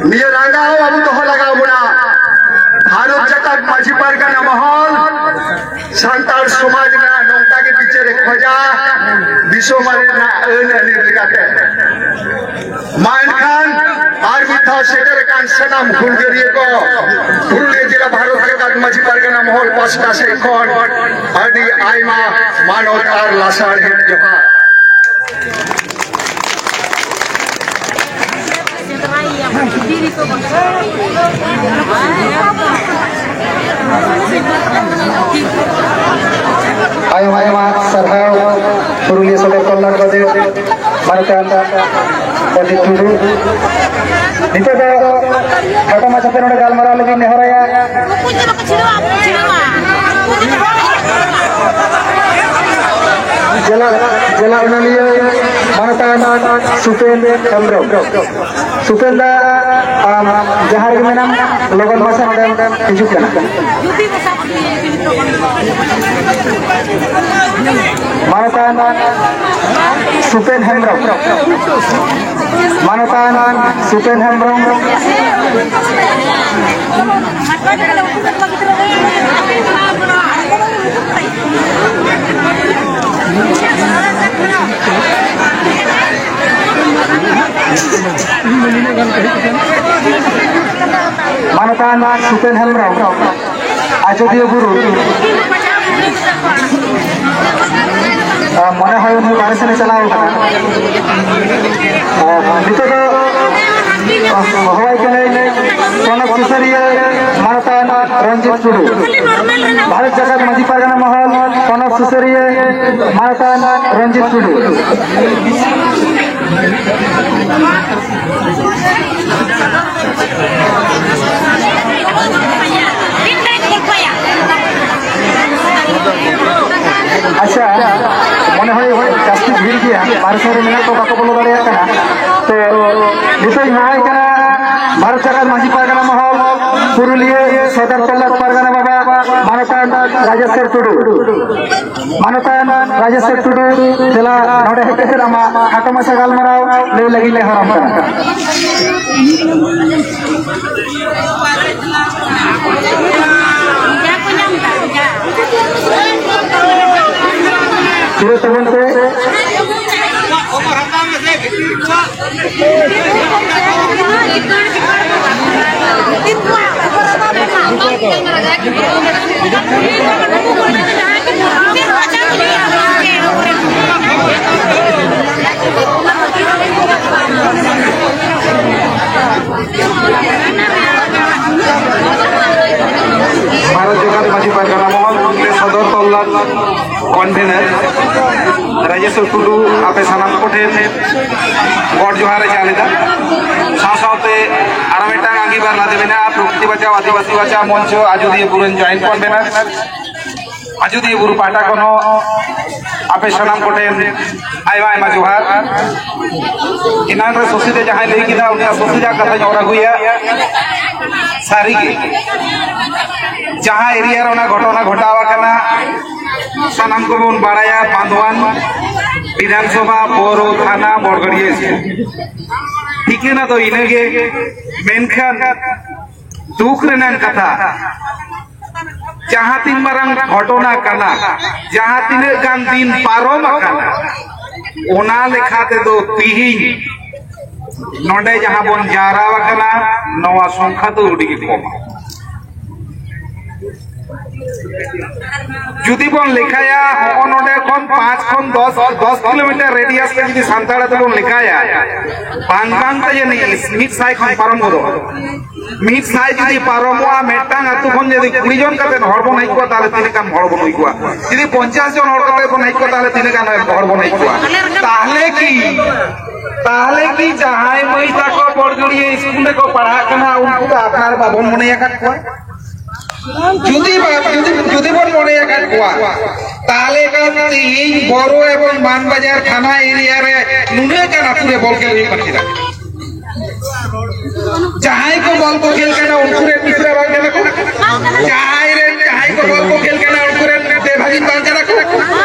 ᱱᱤᱭᱟᱹ ᱨᱟᱸᱜᱟᱣ ᱟᱵᱚ ᱫᱚᱦᱚ ᱞᱟᱜᱟᱣ ᱵᱚᱱᱟ᱾ ᱵᱷᱟᱨᱚᱛ ᱡᱟᱠᱟᱛ ᱢᱟᱹᱡᱷᱤ ᱯᱟᱨᱜᱟᱱᱟ ᱢᱚᱦᱚᱞ ᱥᱟᱱᱛᱟᱲ ᱥᱚᱢᱟᱡᱽ ᱨᱮᱱᱟᱜ ᱱᱚᱝᱠᱟ ᱜᱮ ᱵᱤᱪᱟᱹᱨᱮ ᱠᱷᱚᱡᱟ, ᱫᱤᱥᱚᱢ ᱨᱮᱱᱟᱜ ᱟᱹᱱ ᱟᱹᱨᱤ ᱞᱮᱠᱟᱛᱮ᱾ ᱢᱟ ᱮᱱᱠᱷᱟᱱ ᱟᱨ ᱢᱤᱫ ᱫᱷᱟᱣ ᱥᱮᱴᱮᱨ ᱟᱠᱟᱱ ᱥᱟᱱᱟᱢ ᱦᱩᱞᱜᱟᱹᱨᱤᱭᱟᱹ ᱠᱚ ᱯᱩᱨᱩᱞᱤᱭᱟᱹ ᱡᱮᱞᱟ ᱵᱷᱟᱨᱚᱛ ᱡᱟᱠᱟᱛ ᱢᱟᱹᱡᱷᱤ ᱯᱟᱨᱜᱟᱱᱟ ᱢᱚᱦᱚᱞ ᱯᱟᱥᱴᱟ ᱥᱮᱫ ᱠᱷᱚᱱ ᱟᱹᱰᱤ ᱟᱭᱢᱟ ᱢᱟᱱᱚᱛ ᱟᱨ ᱞᱟᱥᱟᱲᱦᱮᱫ ᱡᱚᱦᱟᱨ᱾ ᱟᱭᱢᱟ ᱟᱭᱢᱟ ᱥᱟᱨᱦᱟᱣ ᱯᱩᱨᱩᱞᱤᱭᱟᱹ ᱥᱚᱫᱚᱨ ᱛᱚᱞᱞᱟᱴ ᱵᱟᱫᱮ ᱢᱟᱱᱚᱛᱟᱱ ᱯᱨᱚᱫᱤᱯ ᱴᱩᱰᱩ᱾ ᱱᱤᱛᱚᱜ ᱫᱚ ᱠᱷᱟᱴᱚ ᱢᱟᱪᱷᱟᱛᱮ ᱱᱚᱰᱮ ᱜᱟᱞᱢᱟᱨᱟᱣ ᱞᱟᱹᱜᱤᱫ ᱱᱮᱦᱚᱨᱟᱭᱟ᱾ ᱡᱮᱞᱟ, ᱡᱮᱞᱟ ᱚᱱᱚᱞᱤᱭᱟᱹ ᱢᱟᱱᱚᱛᱟᱱ ᱥᱩᱯᱮᱱ ᱦᱮᱢᱵᱨᱚᱢ᱾ ᱥᱩᱯᱮᱱ ᱫᱟ, ᱟᱢ ᱡᱟᱦᱟᱸ ᱨᱮᱜᱮ ᱢᱮᱱᱟᱢ, ᱞᱚᱜᱚᱱ ᱢᱟᱪᱷᱟ ᱱᱚᱰᱮᱢ ᱦᱤᱡᱩᱜ ᱠᱟᱱᱟ᱾ ᱢᱟᱱᱚᱛᱟᱱ ᱥᱩᱯᱮᱱ ᱦᱮᱢᱵᱨᱚᱢ᱾ ᱢᱟᱱᱚᱛᱟᱱ ᱥᱩᱯᱮᱱ ᱦᱮᱢᱵᱨᱚᱢ᱾ ᱢᱟᱱᱚᱛᱟᱱ ᱥᱩᱯᱮᱱ ᱦᱮᱢᱵᱨᱚᱢ, ᱟᱡᱚᱫᱤᱭᱟᱹ ᱵᱩᱨᱩ᱾ ᱟᱨ ᱢᱚᱱᱮ ᱦᱚᱭ ᱩᱱᱤ ᱵᱟᱦᱨᱮ ᱥᱮᱱᱮ ᱪᱟᱞᱟᱣ ᱟᱠᱟᱱᱟ᱾ ᱟᱨ ᱱᱤᱛᱚᱜ ᱫᱚ ᱦᱚᱦᱚᱣᱟᱭ ᱠᱟᱹᱱᱟᱹᱧ ᱯᱚᱱᱚᱛ ᱥᱩᱥᱟᱹᱨᱤᱭᱟᱹ ᱢᱟᱱᱚᱛᱟᱱ ᱨᱚᱧᱡᱤᱛ ᱴᱩᱰᱩ᱾ ᱵᱷᱟᱨᱚᱛ ᱡᱟᱠᱟᱛ ᱢᱟᱹᱡᱷᱤ ᱯᱟᱨᱜᱟᱱᱟ ᱢᱚᱦᱚᱞ ᱯᱚᱱᱚᱛ ᱥᱩᱥᱟᱹᱨᱤᱭᱟᱹ ᱢᱟᱱᱚᱛᱟᱱ ᱨᱚᱧᱡᱤᱛ ᱴᱩᱰᱩ᱾ ᱟᱪᱪᱷᱟ, ᱢᱚᱱᱮ ᱦᱚᱭ ᱡᱟᱹᱥᱛᱤ ᱵᱷᱤᱲ ᱜᱮᱭᱟ, ᱵᱟᱦᱨᱮ ᱥᱮᱫ ᱨᱮ ᱢᱮᱱᱟᱜ ᱠᱚ, ᱵᱟᱠᱚ ᱵᱚᱞᱚ ᱫᱟᱲᱮᱭᱟᱜ ᱠᱟᱱᱟ᱾ ᱛᱚ ᱱᱤᱛᱚᱜ ᱤᱧ ᱦᱚᱦᱚᱭ ᱠᱟᱱᱟ ᱵᱷᱟᱨᱚᱛ ᱡᱟᱠᱟᱛ ᱢᱟᱹᱡᱷᱤ ᱯᱟᱨᱜᱟᱱᱟ ᱢᱚᱦᱚᱞ ᱯᱩᱨᱩᱞᱤᱭᱟᱹ ᱥᱚᱫᱚᱨ ᱛᱚᱞᱞᱟᱴ ᱯᱟᱨᱜᱟᱱᱟ ᱵᱟᱵᱟ ᱢᱟᱱᱚᱛᱟᱱ ᱨᱟᱡᱮᱥᱣᱚᱨ ᱴᱩᱰᱩ᱾ ᱢᱟᱱᱚᱛᱟᱱ ᱨᱟᱡᱮᱥᱣᱚᱨ ᱴᱩᱰᱩ, ᱫᱮᱞᱟ ᱱᱚᱰᱮ ᱦᱮᱡ ᱠᱟᱛᱮ ᱟᱢᱟᱜ ᱠᱷᱟᱴᱚ ᱢᱟᱪᱷᱟ ᱜᱟᱞᱢᱟᱨᱟᱣ ᱞᱟᱹᱭ ᱞᱟᱹᱜᱤᱫ ᱞᱮ ᱦᱚᱦᱚᱣᱟᱢ ᱠᱟᱱᱟ᱾ ᱛᱷᱤᱨᱚᱜ ᱛᱟᱵᱚᱱ ᱯᱮ᱾ ᱵᱷᱟᱨᱚᱛ ᱡᱟᱠᱟᱛ ᱢᱟᱹᱡᱷᱤ ᱯᱟᱨᱜᱟᱱᱟ ᱢᱚᱦᱚᱞ ᱥᱚᱫᱚᱨ ᱛᱚᱞᱞᱟᱴ ᱠᱚᱱᱵᱷᱮᱱᱟᱨ ᱨᱟᱡᱮᱥᱣᱚᱨ ᱴᱩᱰᱩ, ᱟᱯᱮ ᱥᱟᱱᱟᱢ ᱠᱚᱴᱷᱮᱱ ᱜᱚᱰ ᱡᱚᱦᱟᱨ ᱮ ᱪᱟᱞ ᱮᱫᱟ᱾ ᱥᱟᱶ ᱥᱟᱶᱛᱮ ᱟᱨᱚ ᱢᱤᱫᱴᱟᱝ ᱟᱸᱜᱤᱵᱷᱟᱨ ᱞᱟᱫᱮ ᱢᱮᱱᱟᱜᱼᱟ, ᱯᱨᱚᱠᱨᱤᱛᱤ ᱵᱟᱧᱪᱟᱣ ᱟᱹᱫᱤᱵᱟᱹᱥᱤ ᱵᱟᱧᱪᱟᱣ ᱢᱚᱧᱪᱚ ᱟᱡᱚᱫᱤᱭᱟᱹ ᱵᱩᱨᱩ ᱨᱮᱱ ᱡᱚᱭᱮᱱᱴ ᱠᱚᱱᱵᱷᱮᱱᱟᱨ᱾ ᱟᱡᱚᱫᱤᱭᱟᱹ ᱵᱩᱨᱩ ᱯᱟᱦᱴᱟ ᱠᱷᱚᱱ ᱦᱚᱸ ᱟᱯᱮ ᱥᱟᱱᱟᱢ ᱠᱚᱴᱷᱮᱱ ᱟᱭᱢᱟ ᱟᱭᱢᱟ ᱡᱚᱦᱟᱨ᱾ ᱮᱱᱟᱱ ᱨᱮ ᱥᱩᱥᱤ ᱫᱚ ᱡᱟᱦᱟᱸᱭ ᱞᱟᱹᱭ ᱠᱮᱫᱟ, ᱩᱱᱤᱭᱟᱜ ᱥᱩᱥᱤ ᱨᱮᱭᱟᱜ ᱠᱟᱛᱷᱟᱧ ᱚᱨ ᱟᱹᱜᱩᱭᱟ᱾ ᱥᱟᱹᱨᱤᱜᱮ, ᱡᱟᱦᱟᱸ ᱮᱨᱤᱭᱟ ᱨᱮ ᱚᱱᱟ ᱜᱷᱚᱴᱚᱱᱟ ᱜᱷᱚᱴᱟᱣ ᱟᱠᱟᱱᱟ, ᱥᱟᱱᱟᱢ ᱠᱚᱵᱚᱱ ᱵᱟᱲᱟᱭᱟ, ᱵᱟᱸᱫᱷᱣᱟᱱ ᱵᱤᱫᱷᱟᱱ ᱥᱚᱵᱷᱟ, ᱵᱳᱨᱳ ᱛᱷᱟᱱᱟ, ᱵᱚᱲᱜᱟᱹᱲᱤᱭᱟᱹ ᱥᱠᱩᱞ᱾ ᱴᱷᱤᱠᱟᱹᱱᱟ ᱫᱚ ᱤᱱᱟᱹᱜᱮ, ᱢᱮᱱᱠᱷᱟᱱ ᱫᱩᱠ ᱨᱮᱱᱟᱜ ᱠᱟᱛᱷᱟ, ᱡᱟᱦᱟᱸ ᱛᱤᱱ ᱢᱟᱨᱟᱝ ᱜᱷᱚᱴᱚᱱᱟ ᱠᱟᱱᱟ, ᱡᱟᱦᱟᱸ ᱛᱤᱱᱟᱹᱜ ᱜᱟᱱ ᱫᱤᱱ ᱯᱟᱨᱚᱢ ᱟᱠᱟᱱᱟ, ᱚᱱᱟ ᱞᱮᱠᱟ ᱛᱮᱫᱚ ᱛᱤᱦᱤᱧ ᱱᱚᱰᱮ ᱡᱟᱦᱟᱸ ᱵᱚᱱ ᱡᱟᱣᱨᱟ ᱟᱠᱟᱱᱟ, ᱱᱚᱣᱟ ᱥᱚᱝᱠᱷᱟ ᱫᱚ ᱟᱹᱰᱤ ᱜᱮ ᱠᱚᱢᱟ᱾ ᱡᱩᱫᱤ ᱵᱚᱱ ᱞᱮᱠᱷᱟᱭᱟ, ᱦᱚᱸᱜᱼᱚ ᱱᱚᱰᱮ ᱠᱷᱚᱱ ᱯᱟᱸᱪ ᱠᱷᱚᱱ ᱫᱚᱥ, ᱫᱚᱥ ᱠᱤᱞᱳᱢᱤᱴᱟᱨ ᱨᱮᱰᱤᱭᱟᱥ ᱛᱮ ᱡᱩᱫᱤ ᱥᱟᱱᱛᱟᱲ ᱟᱹᱛᱩ ᱵᱚᱱ ᱞᱮᱠᱷᱟᱭᱟ, ᱵᱟᱝ ᱵᱟᱝ ᱛᱮ ᱡᱟᱹᱱᱤᱡ ᱢᱤᱫ ᱥᱟᱭ ᱠᱷᱚᱱ ᱯᱟᱨᱚᱢ ᱜᱚᱫᱚᱜᱼᱟ᱾ ᱢᱤᱫ ᱥᱟᱭ ᱡᱩᱫᱤ ᱯᱟᱨᱚᱢᱚᱜᱼᱟ, ᱢᱤᱫᱴᱟᱝ ᱟᱹᱛᱩ ᱠᱷᱚᱱ ᱡᱩᱫᱤ ᱠᱩᱲᱤ ᱡᱚᱱ ᱠᱟᱛᱮ ᱦᱚᱲ ᱵᱚᱱ ᱦᱮᱡ ᱠᱚᱜᱼᱟ, ᱛᱟᱦᱚᱞᱮ ᱛᱤᱱᱟᱹᱜ ᱜᱟᱱ ᱦᱚᱲ ᱵᱚᱱ ᱦᱩᱭ ᱠᱚᱜᱼᱟ? ᱡᱩᱫᱤ ᱯᱚᱧᱪᱟᱥ ᱡᱚᱱ ᱦᱚᱲ ᱠᱟᱛᱮ ᱵᱚᱱ ᱦᱮᱡ ᱠᱚᱜᱼᱟ, ᱛᱟᱦᱚᱞᱮ ᱛᱤᱱᱟᱹᱜ ᱜᱟᱱ ᱦᱚᱲ ᱵᱚᱱ ᱦᱩᱭ ᱠᱚᱜᱼᱟ? ᱛᱟᱦᱚᱞᱮ ᱠᱤ, ᱛᱟᱦᱚᱞᱮ ᱠᱤ ᱡᱟᱦᱟᱸᱭ ᱢᱟᱹᱭ ᱛᱟᱠᱚ ᱵᱚᱲᱜᱟᱹᱲᱤᱭᱟᱹ ᱥᱠᱩᱞ ᱨᱮᱠᱚ ᱯᱟᱲᱦᱟᱜ ᱠᱟᱱᱟ, ᱩᱱᱠᱩ ᱫᱚ ᱟᱯᱱᱟᱨ ᱵᱟᱵᱚᱱ ᱢᱚᱱᱮ ᱟᱠᱟᱫ ᱠᱚᱣᱟ? ᱡᱩᱫᱤ ᱵᱟ-, ᱡᱩᱫᱤ, ᱡᱩᱫᱤ ᱵᱚᱱ ᱢᱚᱱᱮ ᱟᱠᱟᱫ ᱠᱚᱣᱟ, ᱛᱟᱦᱚᱞᱮ ᱠᱷᱟᱱ ᱛᱤᱦᱤᱧ ᱵᱳᱨᱳ ᱮᱵᱚᱝ ᱢᱟᱱᱵᱟᱡᱟᱨ ᱛᱷᱟᱱᱟ ᱮᱨᱤᱭᱟ ᱨᱮ ᱱᱩᱱᱟᱹᱜ ᱜᱟᱱ ᱟᱹᱛᱩ ᱨᱮ ᱵᱚᱞ ᱠᱷᱮᱞ ᱦᱩᱭᱩᱜ ᱠᱟᱱ ᱛᱟᱦᱮᱸᱱᱟ᱾ ᱡᱟᱦᱟᱸᱭ ᱠᱚ ᱵᱚᱞ ᱠᱚ ᱠᱷᱮᱞ ᱠᱟᱱᱟ, ᱩᱱᱠᱩ ᱨᱮᱱ ᱜᱤᱫᱽᱨᱟᱹ ᱵᱟᱝ ᱠᱟᱱᱟ ᱠᱚ? ᱡᱟᱦᱟᱸᱭ ᱨᱮᱱ, ᱡᱟᱦᱟᱸᱭ ᱠᱚ ᱵᱚᱞ ᱠᱚ ᱠᱷᱮᱞ ᱠᱟᱱᱟ, ᱩᱱᱠᱩ ᱨᱮᱱ ᱵᱮᱵᱷᱟᱜᱤ ᱵᱟᱝ ᱠᱟᱱᱟ ᱠᱚ?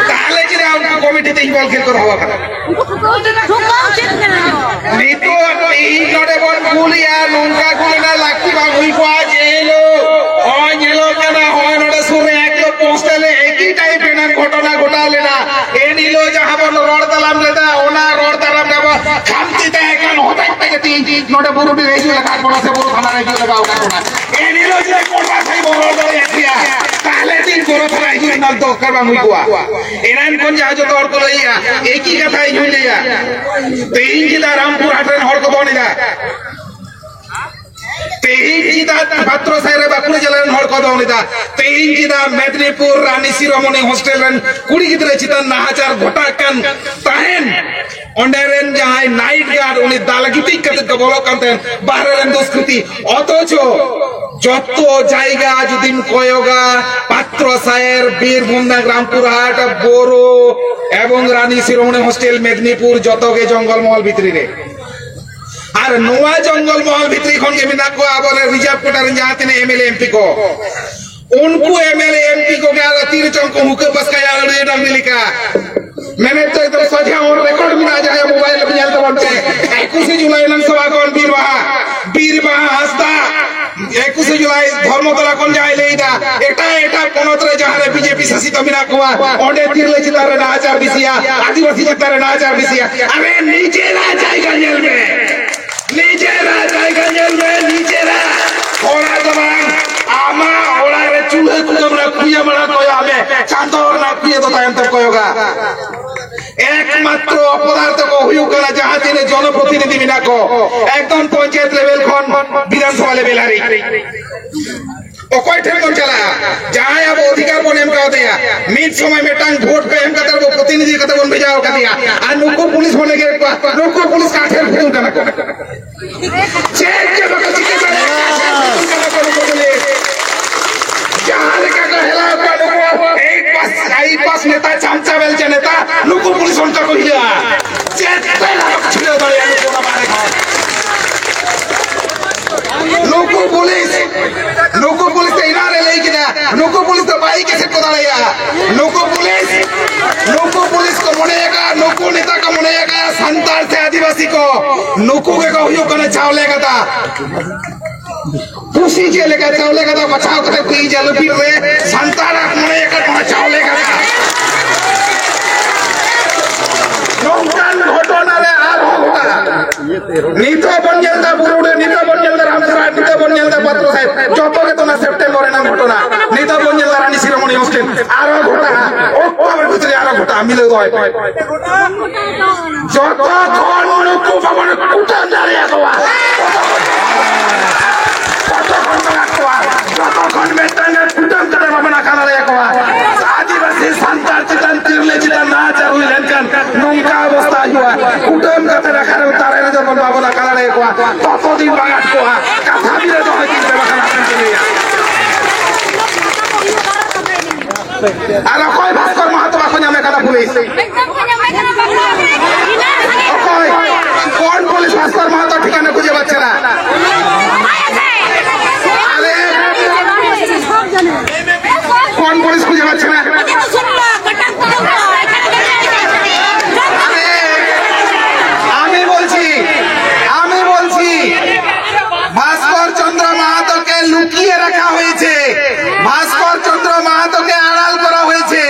ᱛᱟᱦᱚᱞᱮ ᱪᱮᱫᱟᱜ ᱩᱱᱠᱩ ᱠᱚᱢᱤᱴᱤ ᱛᱮ ᱤᱧ ᱵᱚᱞ ᱠᱷᱮᱞ ᱠᱚ ᱫᱚᱦᱚ ᱟᱠᱟᱫᱟ? ᱱᱤᱛᱚᱜ ᱛᱮᱦᱤᱧ ᱱᱚᱰᱮ ᱵᱚᱱ ᱠᱩᱞᱮᱭᱟ, ᱱᱚᱝᱠᱟ ᱠᱚ ᱨᱮᱱᱟᱜ ᱞᱟᱹᱠᱛᱤ ᱵᱟᱝ ᱦᱩᱭ ᱠᱚᱜᱼᱟ᱾ ᱡᱮ ᱦᱤᱞᱳᱜ ᱦᱚᱸᱜᱼᱚᱭ ᱧᱮᱞᱚᱜ ᱠᱟᱱᱟ, ᱦᱚᱸᱜᱼᱚᱭ ᱱᱚᱰᱮ ᱥᱩᱨ ᱨᱮ ᱮᱠ ᱠᱤᱞᱳ ᱯᱳᱥᱴ ᱨᱮ ᱮᱠᱤ ᱴᱟᱭᱤᱯ ᱨᱮᱱᱟᱜ ᱜᱷᱚᱴᱚᱱᱟ ᱜᱷᱚᱴᱟᱣ ᱞᱮᱱᱟ, ᱮᱱ ᱦᱤᱞᱳᱜ ᱡᱟᱦᱟᱸ ᱵᱚᱱ ᱨᱚᱲ ᱛᱟᱞᱟᱢ ᱞᱮᱫᱟ, ᱚᱱᱟ ᱨᱚᱲ ᱛᱟᱞᱟᱢ ᱨᱮ ᱟᱵᱚ ᱠᱷᱟᱢᱛᱤ ᱛᱟᱦᱮᱸ ᱠᱟᱱ ᱦᱚᱛᱮᱡ ᱛᱮᱜᱮ ᱛᱮᱦᱤᱧ ᱱᱚᱰᱮ ᱵᱩᱨᱩᱰᱤ ᱨᱮ ᱦᱤᱡᱩᱜ ᱞᱟᱜᱟᱣ ᱵᱚᱱᱟ ᱥᱮ ᱵᱩᱨᱩ ᱛᱷᱟᱱᱟ ᱨᱮ ᱦᱤᱡᱩᱜ ᱞᱟᱜᱟᱣ ᱟᱠᱟᱫ ᱵᱚᱱᱟ᱾ ᱮᱱ ᱦᱤᱞᱳᱜ ᱡᱩᱫᱤ ᱠᱚᱲᱟ ᱥᱟᱹᱦᱤ ᱵᱚᱱ ᱨᱚᱲ ᱫᱟᱲᱮᱭᱟᱜ ᱜᱮᱭᱟ, ᱛᱟᱦᱞᱮ ᱛᱤᱱ ᱠᱚᱨᱮ ᱛᱷᱟᱱᱟ ᱦᱤᱡᱩᱜ ᱨᱮᱱᱟᱜ ᱫᱚᱨᱠᱟᱨ ᱵᱟᱝ ᱦᱩᱭ ᱠᱚᱜᱼᱟ? ᱮᱱᱟᱱ ᱠᱷᱚᱱ ᱡᱟᱦᱟᱸ ᱡᱚᱛᱚ ᱦᱚᱲ ᱠᱚ ᱞᱟᱹᱭᱮᱜᱼᱟ, ᱮᱠᱤ ᱠᱟᱛᱷᱟ ᱤᱧ ᱦᱚᱧ ᱞᱟᱹᱭᱟ᱾ ᱛᱮᱦᱮᱧ ᱪᱮᱫᱟᱜ ᱨᱟᱢᱯᱩᱨ ᱦᱟᱴ ᱨᱮᱱ ᱦᱚᱲ ᱠᱚ ᱫᱚᱱ ᱮᱫᱟ? ᱛᱮᱦᱮᱧ ᱪᱮᱫᱟᱜ ᱯᱟᱛᱨᱚ ᱥᱟᱭ ᱨᱮ ᱵᱟᱸᱠᱩᱲᱟ ᱡᱮᱞᱟ ᱨᱮᱱ ᱦᱚᱲ ᱠᱚ ᱫᱚᱱ ᱮᱫᱟ? ᱛᱮᱦᱮᱧ ᱪᱮᱫᱟᱜ ᱢᱮᱫᱽᱱᱤᱯᱩᱨ ᱨᱟᱱᱤ ᱥᱤᱨᱳᱢᱚᱱᱤ ᱦᱳᱥᱴᱮᱞ ᱨᱮᱱ ᱠᱩᱲᱤ ᱜᱤᱫᱽᱨᱟᱹ ᱪᱮᱛᱟᱱ ᱱᱟᱦᱟᱪᱟᱨ ᱜᱷᱚᱴᱟᱜ ᱠᱟᱱ ᱛᱟᱦᱮᱱ? ᱚᱸᱰᱮ ᱨᱮᱱ ᱡᱟᱦᱟᱸᱭ ᱱᱟᱭᱤᱴ ᱜᱟᱨᱰ, ᱩᱱᱤ ᱫᱟᱞ ᱜᱤᱛᱤᱡ ᱠᱟᱛᱮ ᱠᱚ ᱵᱚᱞᱚᱜ ᱠᱟᱱ ᱛᱟᱦᱮᱸᱱ, ᱵᱟᱦᱨᱮ ᱨᱮᱱ ᱫᱩᱥᱠᱨᱤᱛᱤ᱾ ᱚᱛᱷᱚᱪᱚ ᱡᱚᱛᱚ ᱡᱟᱭᱜᱟ ᱡᱩᱫᱤᱢ ᱠᱚᱭᱚᱜᱟ, ᱯᱟᱛᱨᱚ ᱥᱟᱭᱮᱨ, ᱵᱤᱨᱵᱷᱩᱢ, ᱨᱟᱢᱯᱩᱨᱦᱟᱴ, ᱵᱳᱨᱳ ᱮᱵᱚᱝ ᱨᱟᱱᱤ ᱥᱤᱨᱳᱢᱚᱱᱤ ᱦᱳᱥᱴᱮᱞ, ᱢᱮᱫᱽᱱᱤᱯᱩᱨ, ᱡᱚᱛᱚ ᱜᱮ ᱡᱚᱝᱜᱚᱞ ᱢᱚᱦᱚᱞ ᱵᱷᱤᱛᱨᱤ ᱨᱮ᱾ ᱟᱨ ᱱᱚᱣᱟ ᱡᱚᱝᱜᱚᱞ ᱢᱚᱦᱚᱞ ᱵᱷᱤᱛᱨᱤ ᱠᱷᱚᱱ ᱜᱮ ᱢᱮᱱᱟᱜ ᱠᱚᱣᱟ ᱟᱵᱚᱨᱮᱱ ᱨᱤᱡᱟᱨᱵᱷ ᱠᱳᱴᱟ ᱨᱮᱱ ᱡᱟᱦᱟᱸ ᱛᱤᱱᱟᱹᱜ M L A, M P ᱠᱚ᱾ ᱩᱱᱠᱩ M L A, M P ᱠᱚᱜᱮ ᱟᱨ ᱛᱤ ᱨᱮᱪᱚᱝ ᱠᱚ ᱦᱩᱠᱟᱹ ᱯᱟᱥᱠᱟᱭᱟ ᱟᱹᱲᱟᱹ ᱰᱟᱝᱨᱤ ᱞᱮᱠᱟ᱾ ᱢᱮᱱᱮᱫ ᱫᱚ ᱮᱠᱫᱚᱢ ᱥᱚᱡᱷᱮ ᱚᱱ ᱨᱮᱠᱚᱨᱰ ᱢᱮᱱᱟᱜᱼᱟ, ᱡᱟᱦᱟᱸᱭ ᱢᱳᱵᱟᱭᱤᱞ ᱨᱮ ᱧᱮᱞ ᱛᱟᱵᱚᱱ ᱯᱮ᱾ ᱮᱠᱩᱥᱮ ᱡᱩᱞᱟᱭ ᱨᱮᱱᱟᱜ ᱥᱚᱵᱷᱟ ᱠᱷᱚᱱ ᱵᱤᱨ ᱵᱟᱦᱟ, ᱵᱤᱨ ᱵᱟᱦᱟ ᱦᱟᱸᱥᱫᱟ, ᱮᱠᱩᱥᱮ ᱡᱩᱞᱟᱭ ᱫᱷᱚᱨᱢᱚᱛᱚᱞᱟ ᱠᱷᱚᱱ ᱡᱟᱦᱟᱸᱭ ᱞᱟᱹᱭᱫᱟ, ᱮᱴᱟᱜ ᱮᱴᱟᱜ ᱯᱚᱱᱚᱛ ᱨᱮ ᱡᱟᱦᱟᱸ ᱨᱮ ᱵᱤᱡᱮᱯᱤ ᱥᱟᱥᱤᱛ ᱢᱮᱱᱟᱜ ᱠᱚᱣᱟ, ᱚᱸᱰᱮ ᱛᱤᱨᱞᱟᱹ ᱪᱮᱛᱟᱱ ᱨᱮ ᱱᱟᱦᱟᱪᱟᱨ ᱵᱮᱥᱤᱭᱟ, ᱟᱹᱫᱤᱵᱟᱹᱥᱤ ᱪᱮᱛᱟᱱ ᱨᱮ ᱱᱟᱦᱟᱪᱟᱨ ᱵᱮᱥᱤᱭᱟ᱾ ᱟᱨᱮ, ᱱᱤᱡᱮᱨᱟᱜ ᱡᱟᱭᱜᱟ ᱧᱮᱞ ᱢᱮ, ᱱᱤᱡᱮᱨᱟᱜ ᱡᱟᱭᱜᱟ ᱧᱮᱞ ᱢᱮ, ᱱᱤᱡᱮᱨᱟᱜ᱾ ᱦᱚᱲᱟᱜ ᱫᱚ ᱵᱟᱝ, ᱟᱢᱟᱜ ᱚᱲᱟᱜ ᱨᱮ ᱪᱩᱞᱦᱟᱹ ᱠᱩᱰᱟᱹᱢ ᱨᱮ ᱠᱷᱩᱭᱟᱹ ᱢᱟᱲᱟᱝ ᱠᱚᱭᱚᱜ ᱢᱮ, ᱪᱟᱸᱫᱚ ᱨᱮᱱᱟᱜ ᱠᱷᱩᱭᱟᱹ ᱫᱚ ᱛᱟᱭᱚᱢ ᱛᱮᱢ ᱠᱚᱭᱚᱜᱟ᱾ ᱮᱠᱢᱟᱛᱨᱚ ᱚᱯᱚᱫᱟᱨᱛᱷᱚ ᱠᱚ ᱦᱩᱭᱩᱜ ᱠᱟᱱᱟ ᱡᱟᱦᱟᱸ ᱛᱤᱱᱟᱹᱜ ᱡᱚᱱᱚᱯᱨᱚᱛᱤᱱᱤᱫᱷᱤ ᱢᱮᱱᱟᱜ ᱠᱚ, ᱮᱠᱫᱚᱢ ᱯᱚᱧᱪᱟᱭᱮᱛ ᱞᱮᱵᱮᱞ ᱠᱷᱚᱱ ᱵᱤᱫᱷᱟᱱᱥᱚᱵᱷᱟ ᱞᱮᱵᱮᱞ ᱦᱟᱹᱨᱤᱡ᱾ ᱚᱠᱚᱭ ᱴᱷᱮᱱ ᱵᱚᱱ ᱪᱟᱞᱟᱜᱼᱟ? ᱡᱟᱦᱟᱸᱭ ᱟᱵᱚ ᱚᱫᱷᱤᱠᱟᱨ ᱵᱚᱱ ᱮᱢ ᱠᱟᱣᱫᱮᱭᱟ, ᱢᱤᱫ ᱥᱚᱢᱚᱭ ᱢᱤᱫᱴᱟᱝ ᱵᱷᱳᱴ ᱯᱮ ᱮᱢ ᱠᱟᱛᱮ ᱟᱵᱚ ᱯᱨᱚᱛᱤᱱᱤᱫᱷᱤ ᱠᱟᱛᱮ ᱵᱚᱱ ᱵᱷᱮᱡᱟ ᱟᱠᱟᱫᱮᱭᱟ, ᱟᱨ ᱱᱩᱠᱩ ᱯᱩᱞᱤᱥ ᱵᱚᱱ ᱮᱜᱮᱨ ᱠᱚᱣᱟ, ᱱᱩᱠᱩ ᱯᱩᱞᱤᱥ ᱠᱟᱴᱷᱮᱨ ᱯᱷᱩᱛᱩᱞ ᱠᱟᱱᱟ ᱠᱚ᱾ ᱪᱮᱫ ᱜᱮ ᱵᱟᱠᱚ ᱪᱤᱠᱟᱹ ᱫᱟᱲᱮᱭᱟᱜᱼᱟ, ᱠᱟᱴᱷᱮᱨ ᱯᱷᱩᱛᱩᱞ ᱠᱟᱱᱟ ᱠᱚ ᱱᱩᱠᱩ ᱯᱩᱞᱤᱥ᱾ ᱡᱟᱦᱟᱸ ᱞᱮᱠᱟ ᱠᱚ ᱦᱮᱞᱟᱣ ᱠᱚᱣᱟ ᱱᱩᱠᱩ, ᱮᱭᱤᱴ ᱯᱟᱥ, ᱮᱭᱤᱴ ᱯᱟᱥ ᱱᱮᱛᱟ, ᱪᱟᱢᱪᱟ ᱵᱮᱞᱪᱟ ᱱᱮᱛᱟ, ᱱᱩᱠᱩ ᱯᱩᱞᱤᱥ ᱚᱱᱠᱟ ᱠᱚ ᱦᱤᱞᱟᱹᱜᱼᱟ᱾ ᱪᱮᱫ ᱛᱮ ᱵᱟᱠᱚ ᱪᱷᱩᱰᱟᱹᱣ ᱫᱟᱲᱮᱭᱟᱜᱼᱟ ᱱᱩᱠᱩ ᱚᱱᱟ ᱵᱟᱦᱨᱮ ᱠᱷᱚᱱ? ᱱᱩᱠᱩ ᱯᱩᱞᱤᱥ, ᱱᱩᱠᱩ ᱯᱩᱞᱤᱥ ᱫᱚ ᱮᱱᱟᱝ ᱨᱮ ᱞᱟᱹᱭ ᱠᱮᱫᱟ, ᱱᱩᱠᱩ ᱯᱩᱞᱤᱥ ᱫᱚ ᱵᱟᱭ ᱠᱮᱥᱮᱫ ᱠᱚ ᱫᱟᱲᱮᱭᱟᱜᱼᱟ᱾ ᱱᱩᱠᱩ ᱯᱩᱞᱤᱥ, ᱱᱩᱠᱩ ᱯᱩᱞᱤᱥ ᱠᱚ ᱢᱚᱱᱮᱭᱟᱠᱟᱫ, ᱱᱩᱠᱩ ᱱᱮᱛᱟ ᱠᱚ ᱢᱚᱱᱮᱭᱟᱠᱟᱫ, ᱥᱟᱱᱛᱟᱲ ᱥᱮ ᱟᱹᱫᱤᱵᱟᱹᱥᱤ ᱠᱚ, ᱱᱩᱠᱩ ᱜᱮᱠᱚ ᱦᱩᱭᱩᱜ ᱠᱟᱱᱟ ᱪᱟᱣᱞᱮ ᱜᱟᱫᱟ᱾ ᱯᱩᱥᱤ ᱪᱮᱫ ᱞᱮᱠᱟ ᱪᱟᱣᱞᱮ ᱜᱟᱫᱟ ᱵᱟᱪᱷᱟᱣ ᱠᱟᱛᱮ ᱛᱤᱡᱟ ᱞᱟᱹᱯᱤᱛ ᱨᱮ, ᱥᱟᱱᱛᱟᱲᱟᱜ ᱢᱚᱱᱮᱭᱟᱠᱟᱫ ᱱᱚᱣᱟ ᱪᱟᱣᱞᱮ ᱜᱟᱫᱟ᱾ ᱱᱚᱝᱠᱟᱱ ᱜᱷᱚᱴᱚᱱᱟ ᱨᱮ ᱟᱨᱦᱚᱸ ᱜᱷᱚᱴᱟᱜᱼᱟ᱾ ᱱᱤᱛᱚᱜ ᱵᱚᱱ ᱧᱮᱞ ᱮᱫᱟ ᱵᱩᱨᱩᱰᱤ, ᱱᱤᱛᱚᱜ ᱵᱚᱱ ᱧᱮᱞ ᱮᱫᱟ ᱨᱟᱢᱯᱩᱨᱦᱟᱴ, ᱱᱤᱛᱚᱜ ᱵᱚᱱ ᱧᱮᱞ ᱮᱫᱟ ᱯᱟᱛᱨᱚ ᱥᱟᱦᱮᱵ, ᱡᱚᱛᱚ ᱜᱮ ᱛᱚ ᱚᱱᱟ ᱥᱮᱯᱴᱮᱢᱵᱚᱨ ᱨᱮᱱᱟᱜ ᱜᱷᱚᱴᱚᱱᱟ᱾ ᱱᱤᱛᱚᱜ ᱵᱚᱱ ᱧᱮᱞ ᱮᱫᱟ ᱨᱟᱱᱤ ᱥᱤᱨᱳᱢᱚᱱᱤ ᱦᱳᱥᱴᱮᱞ, ᱟᱨᱚ ᱜᱷᱚᱴᱟᱜᱼᱟ, ᱚᱠᱴᱳᱵᱚᱨ ᱵᱷᱤᱛᱨᱤ ᱟᱨᱚ ᱜᱷᱚᱴᱟᱜᱼᱟ, ᱢᱤᱞᱟᱹᱣ ᱫᱚᱦᱚᱭ ᱯᱮ᱾ ᱡᱚᱛᱚ ᱠᱷᱚᱱ ᱱᱩᱠᱩ ᱵᱟᱵᱚᱱ ᱠᱩᱴᱟᱹᱢ ᱫᱟᱲᱮᱭᱟᱠᱚᱣᱟ, ᱛᱚᱛᱚ ᱠᱷᱚᱱ ᱢᱮᱱᱟᱜ ᱠᱚᱣᱟ, ᱡᱚᱛᱚ ᱠᱷᱚᱱ ᱢᱤᱫᱴᱟᱝ ᱜᱮ ᱠᱩᱴᱟᱹᱢ ᱠᱟᱛᱮ ᱵᱟᱵᱚᱱ ᱟᱠᱟ ᱫᱟᱲᱮᱭᱟᱠᱚᱣᱟ᱾ ᱟᱹᱫᱤᱵᱟᱹᱥᱤ ᱥᱟᱱᱛᱟᱲ ᱪᱮᱛᱟᱱ, ᱛᱤᱨᱞᱟᱹ ᱪᱮᱛᱟᱱ ᱱᱟᱦᱟᱪᱟᱨ ᱦᱩᱭ ᱞᱮᱱᱠᱷᱟᱱ ᱱᱚᱝᱠᱟ ᱚᱵᱚᱥᱛᱟ ᱦᱩᱭᱩᱜᱼᱟ᱾ ᱠᱩᱴᱟᱹᱢ ᱠᱟᱛᱮ ᱟᱠᱟᱨᱮ ᱫᱟᱨᱮ ᱨᱮ ᱡᱮᱢᱚᱱ ᱵᱟᱵᱚᱱ ᱟᱠᱟ ᱫᱟᱲᱮᱭᱟᱠᱚᱣᱟ, ᱛᱚᱛᱚ ᱫᱤᱱ ᱵᱟᱝ ᱟᱴᱠᱚᱜᱼᱟ᱾ ᱠᱟᱛᱷᱟ ᱵᱤᱨᱟᱹ ᱫᱚᱦᱚᱭ ᱫᱤᱱ ᱯᱮ ᱵᱟᱠᱷᱟᱱ ᱟᱯᱮ ᱟᱨ ᱚᱠᱚᱭ ᱵᱷᱟᱥᱠᱚᱨ ᱢᱟᱦᱟᱛᱚ ᱵᱟᱠᱚ ᱧᱟᱢᱮ ᱠᱟᱱᱟ ᱯᱩᱞᱤᱥ? ᱚᱠᱚᱭ? কোন পুলিশ ভাস্কর মাহাতো ঠিকানা খুঁজে পাচ্ছে না? আরে, কোন পুলিশ খুঁজে পাচ্ছে না? আরে, আমি বলছি, আমি বলছি, ভাস্কর চন্দ্র মাহাতোকে লুকিয়ে রাখা হয়েছে, ভাস্কর চন্দ্র মাহাতোকে আড়াল করা হয়েছে।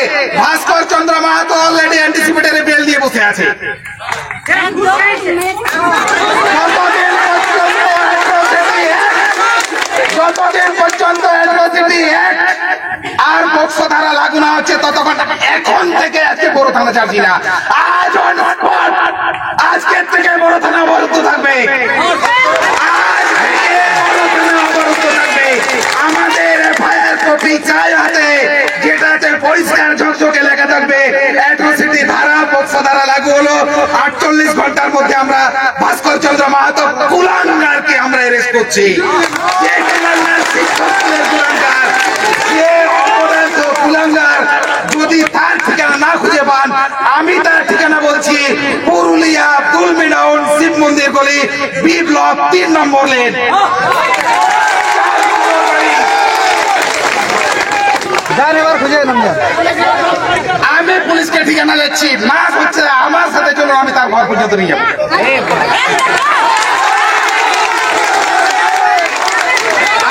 ভাস্কর চন্দ্র মাহাতো অলরেডি অ্যান্টিসিপেটরি বেল দিয়ে বসে আছে। যতদিন পর্যন্ত atrocity act, যতদিন পর্যন্ত atrocity act আর পোক্সো ধারা লাগু না হচ্ছে, ততক্ষণ এখন থেকে আজকে বড় থানা ছাড়ছি না। আজ on spot, আজকের থেকে বড় থানা অবরুদ্ধ থাকবে। আজ থেকে বড় থানা অবরুদ্ধ থাকবে। আমাদের এফআইআর কপি চাই হাতে, যেটাতে পরিষ্কার ঝকঝকে লেখা থাকবে, অ্যাট্রোসিটি ধারা, পোক্সো ধারা লাগু হলো। আটচল্লিশ ঘন্টার মধ্যে আমরা ভাস্কর চন্দ্র মাহাতো কুলাঙ্গারকে আমরা অ্যারেস্ট করছি। যে কুলাঙ্গার শিক্ষক স্কুলের কুলাঙ্গার, যে অপরাধ কুলাঙ্গার, যদি তার ঠিকানা না খুঁজে পান, আমি তার ঠিকানা বলছি, পুরুলিয়া দুলমিডাউন শিব মন্দির গলি, বি ব্লক, তিন নম্বর লেন। যান, এবার খুঁজে এলাম, যান। আমি পুলিশকে ঠিকানা দিচ্ছি, না হচ্ছে আমার সাথে চলো, আমি তার ঘর পর্যন্ত নিয়ে যাবো।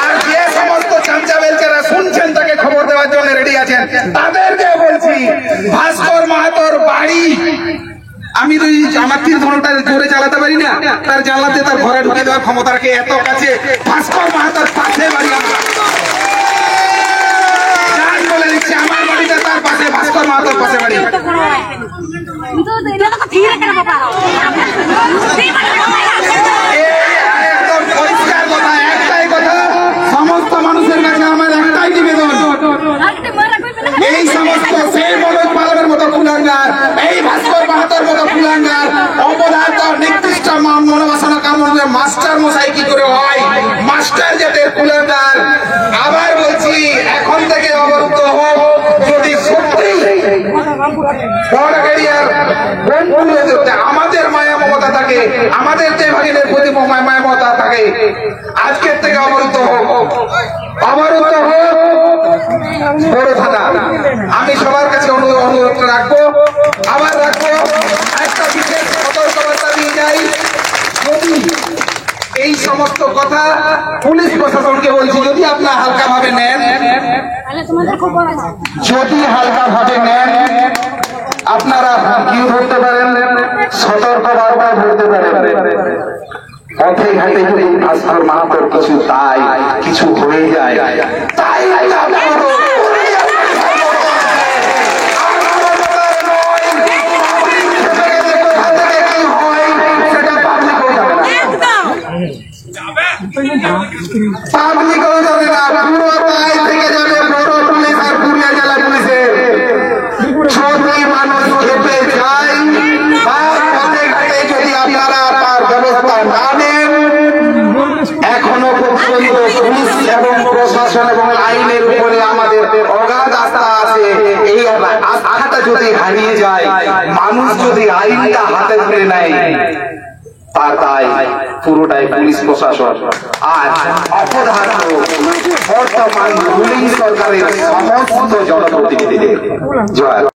আর যে সমস্ত চামচা বেলচারা শুনছেন, তাকে খবর দেওয়ার জন্য রেডি আছেন, তাদেরকে বলছি, ভাস্কর মাহাতোর বাড়ি, আমি তো এই আমার তীর ধনুকটা জোরে চালাতে পারি না, তার জানলাতে তার ঘরে ঢুকে দেওয়ার ক্ষমতা রাখে, এত কাছে ভাস্কর মাহাতোর পাশে বাড়ি আমার। জান বলে দিচ্ছি, আমার বাড়িটা তার পাশে, ভাস্কর মাহাতোর পাশে বাড়ি। এই একদম পরিষ্কার কথা, একটাই কথা, সমস্ত মানুষের কাছে আমার একটাই নিবেদন, এই সমস্ত সেই মনোজ পালনের মতো কুলাঙ্গার, এই ভাস্কর মাহাতোর মতো কুলাঙ্গার, অপদার্থ নিকৃষ্ট মা-, মনোবাসনা কামড় দিয়ে মাস্টার মশাই কি করে হয়, মাস্টার জাতের কুলাঙ্গার। আবার বলছি, এখন থেকে অবরুদ্ধ হোক, যদি বর্ডার এরিয়ার বোন পুলিশ, আমাদের মায়া মমতা থাকে, আমাদের যে ভাগিনের প্রতি মায়া মমতা থাকে, আজকের থেকে অবরুদ্ধ হোক, অবরুদ্ধ হোক বড় থানা। আমি সবার কাছে অনু- অনুরোধ রাখবো, আবার রাখবো, একটা বিশেষ সতর্কবার্তা দিয়ে যাই। যদি এই সমস্ত কথা পুলিশ প্রশাসনকে বলছি, যদি আপনারা হালকাভাবে নেন, যদি হালকাভাবে নেন, আপনারা হুমকিও ধরতে পারেন, সতর্ক বার্তাও ধরতে পারেন। পথে ঘাটে যদি ভাস্কর মাহাতোর কিছু তাই কিছু হয়ে যায়, তাই পাবলিক অনুদানে না, পুরো দায় থেকে যাবে বড় পুলিশ আর পুরুলিয়া জেলা পুলিশের। যদি মানুষ খেপে যায় বা পথে ঘাটে যদি আপনারা তার ব্যবস্থা না নেন, এখনো পর্যন্ত পুলিশ এবং প্রশাসন এবং আইনের উপরে আমাদের অগাধ আস্থা আছে। এই আস্থাটা যদি হারিয়ে যায়, মানুষ যদি আইনটা হাতে তুলে নেয়, তার দায় পুরোটাই পুলিশ প্রশাসন আর অপদার্থ বর্তমান রুলিং সরকারের সমস্ত জনপ্রতিনিধিদের। জয়।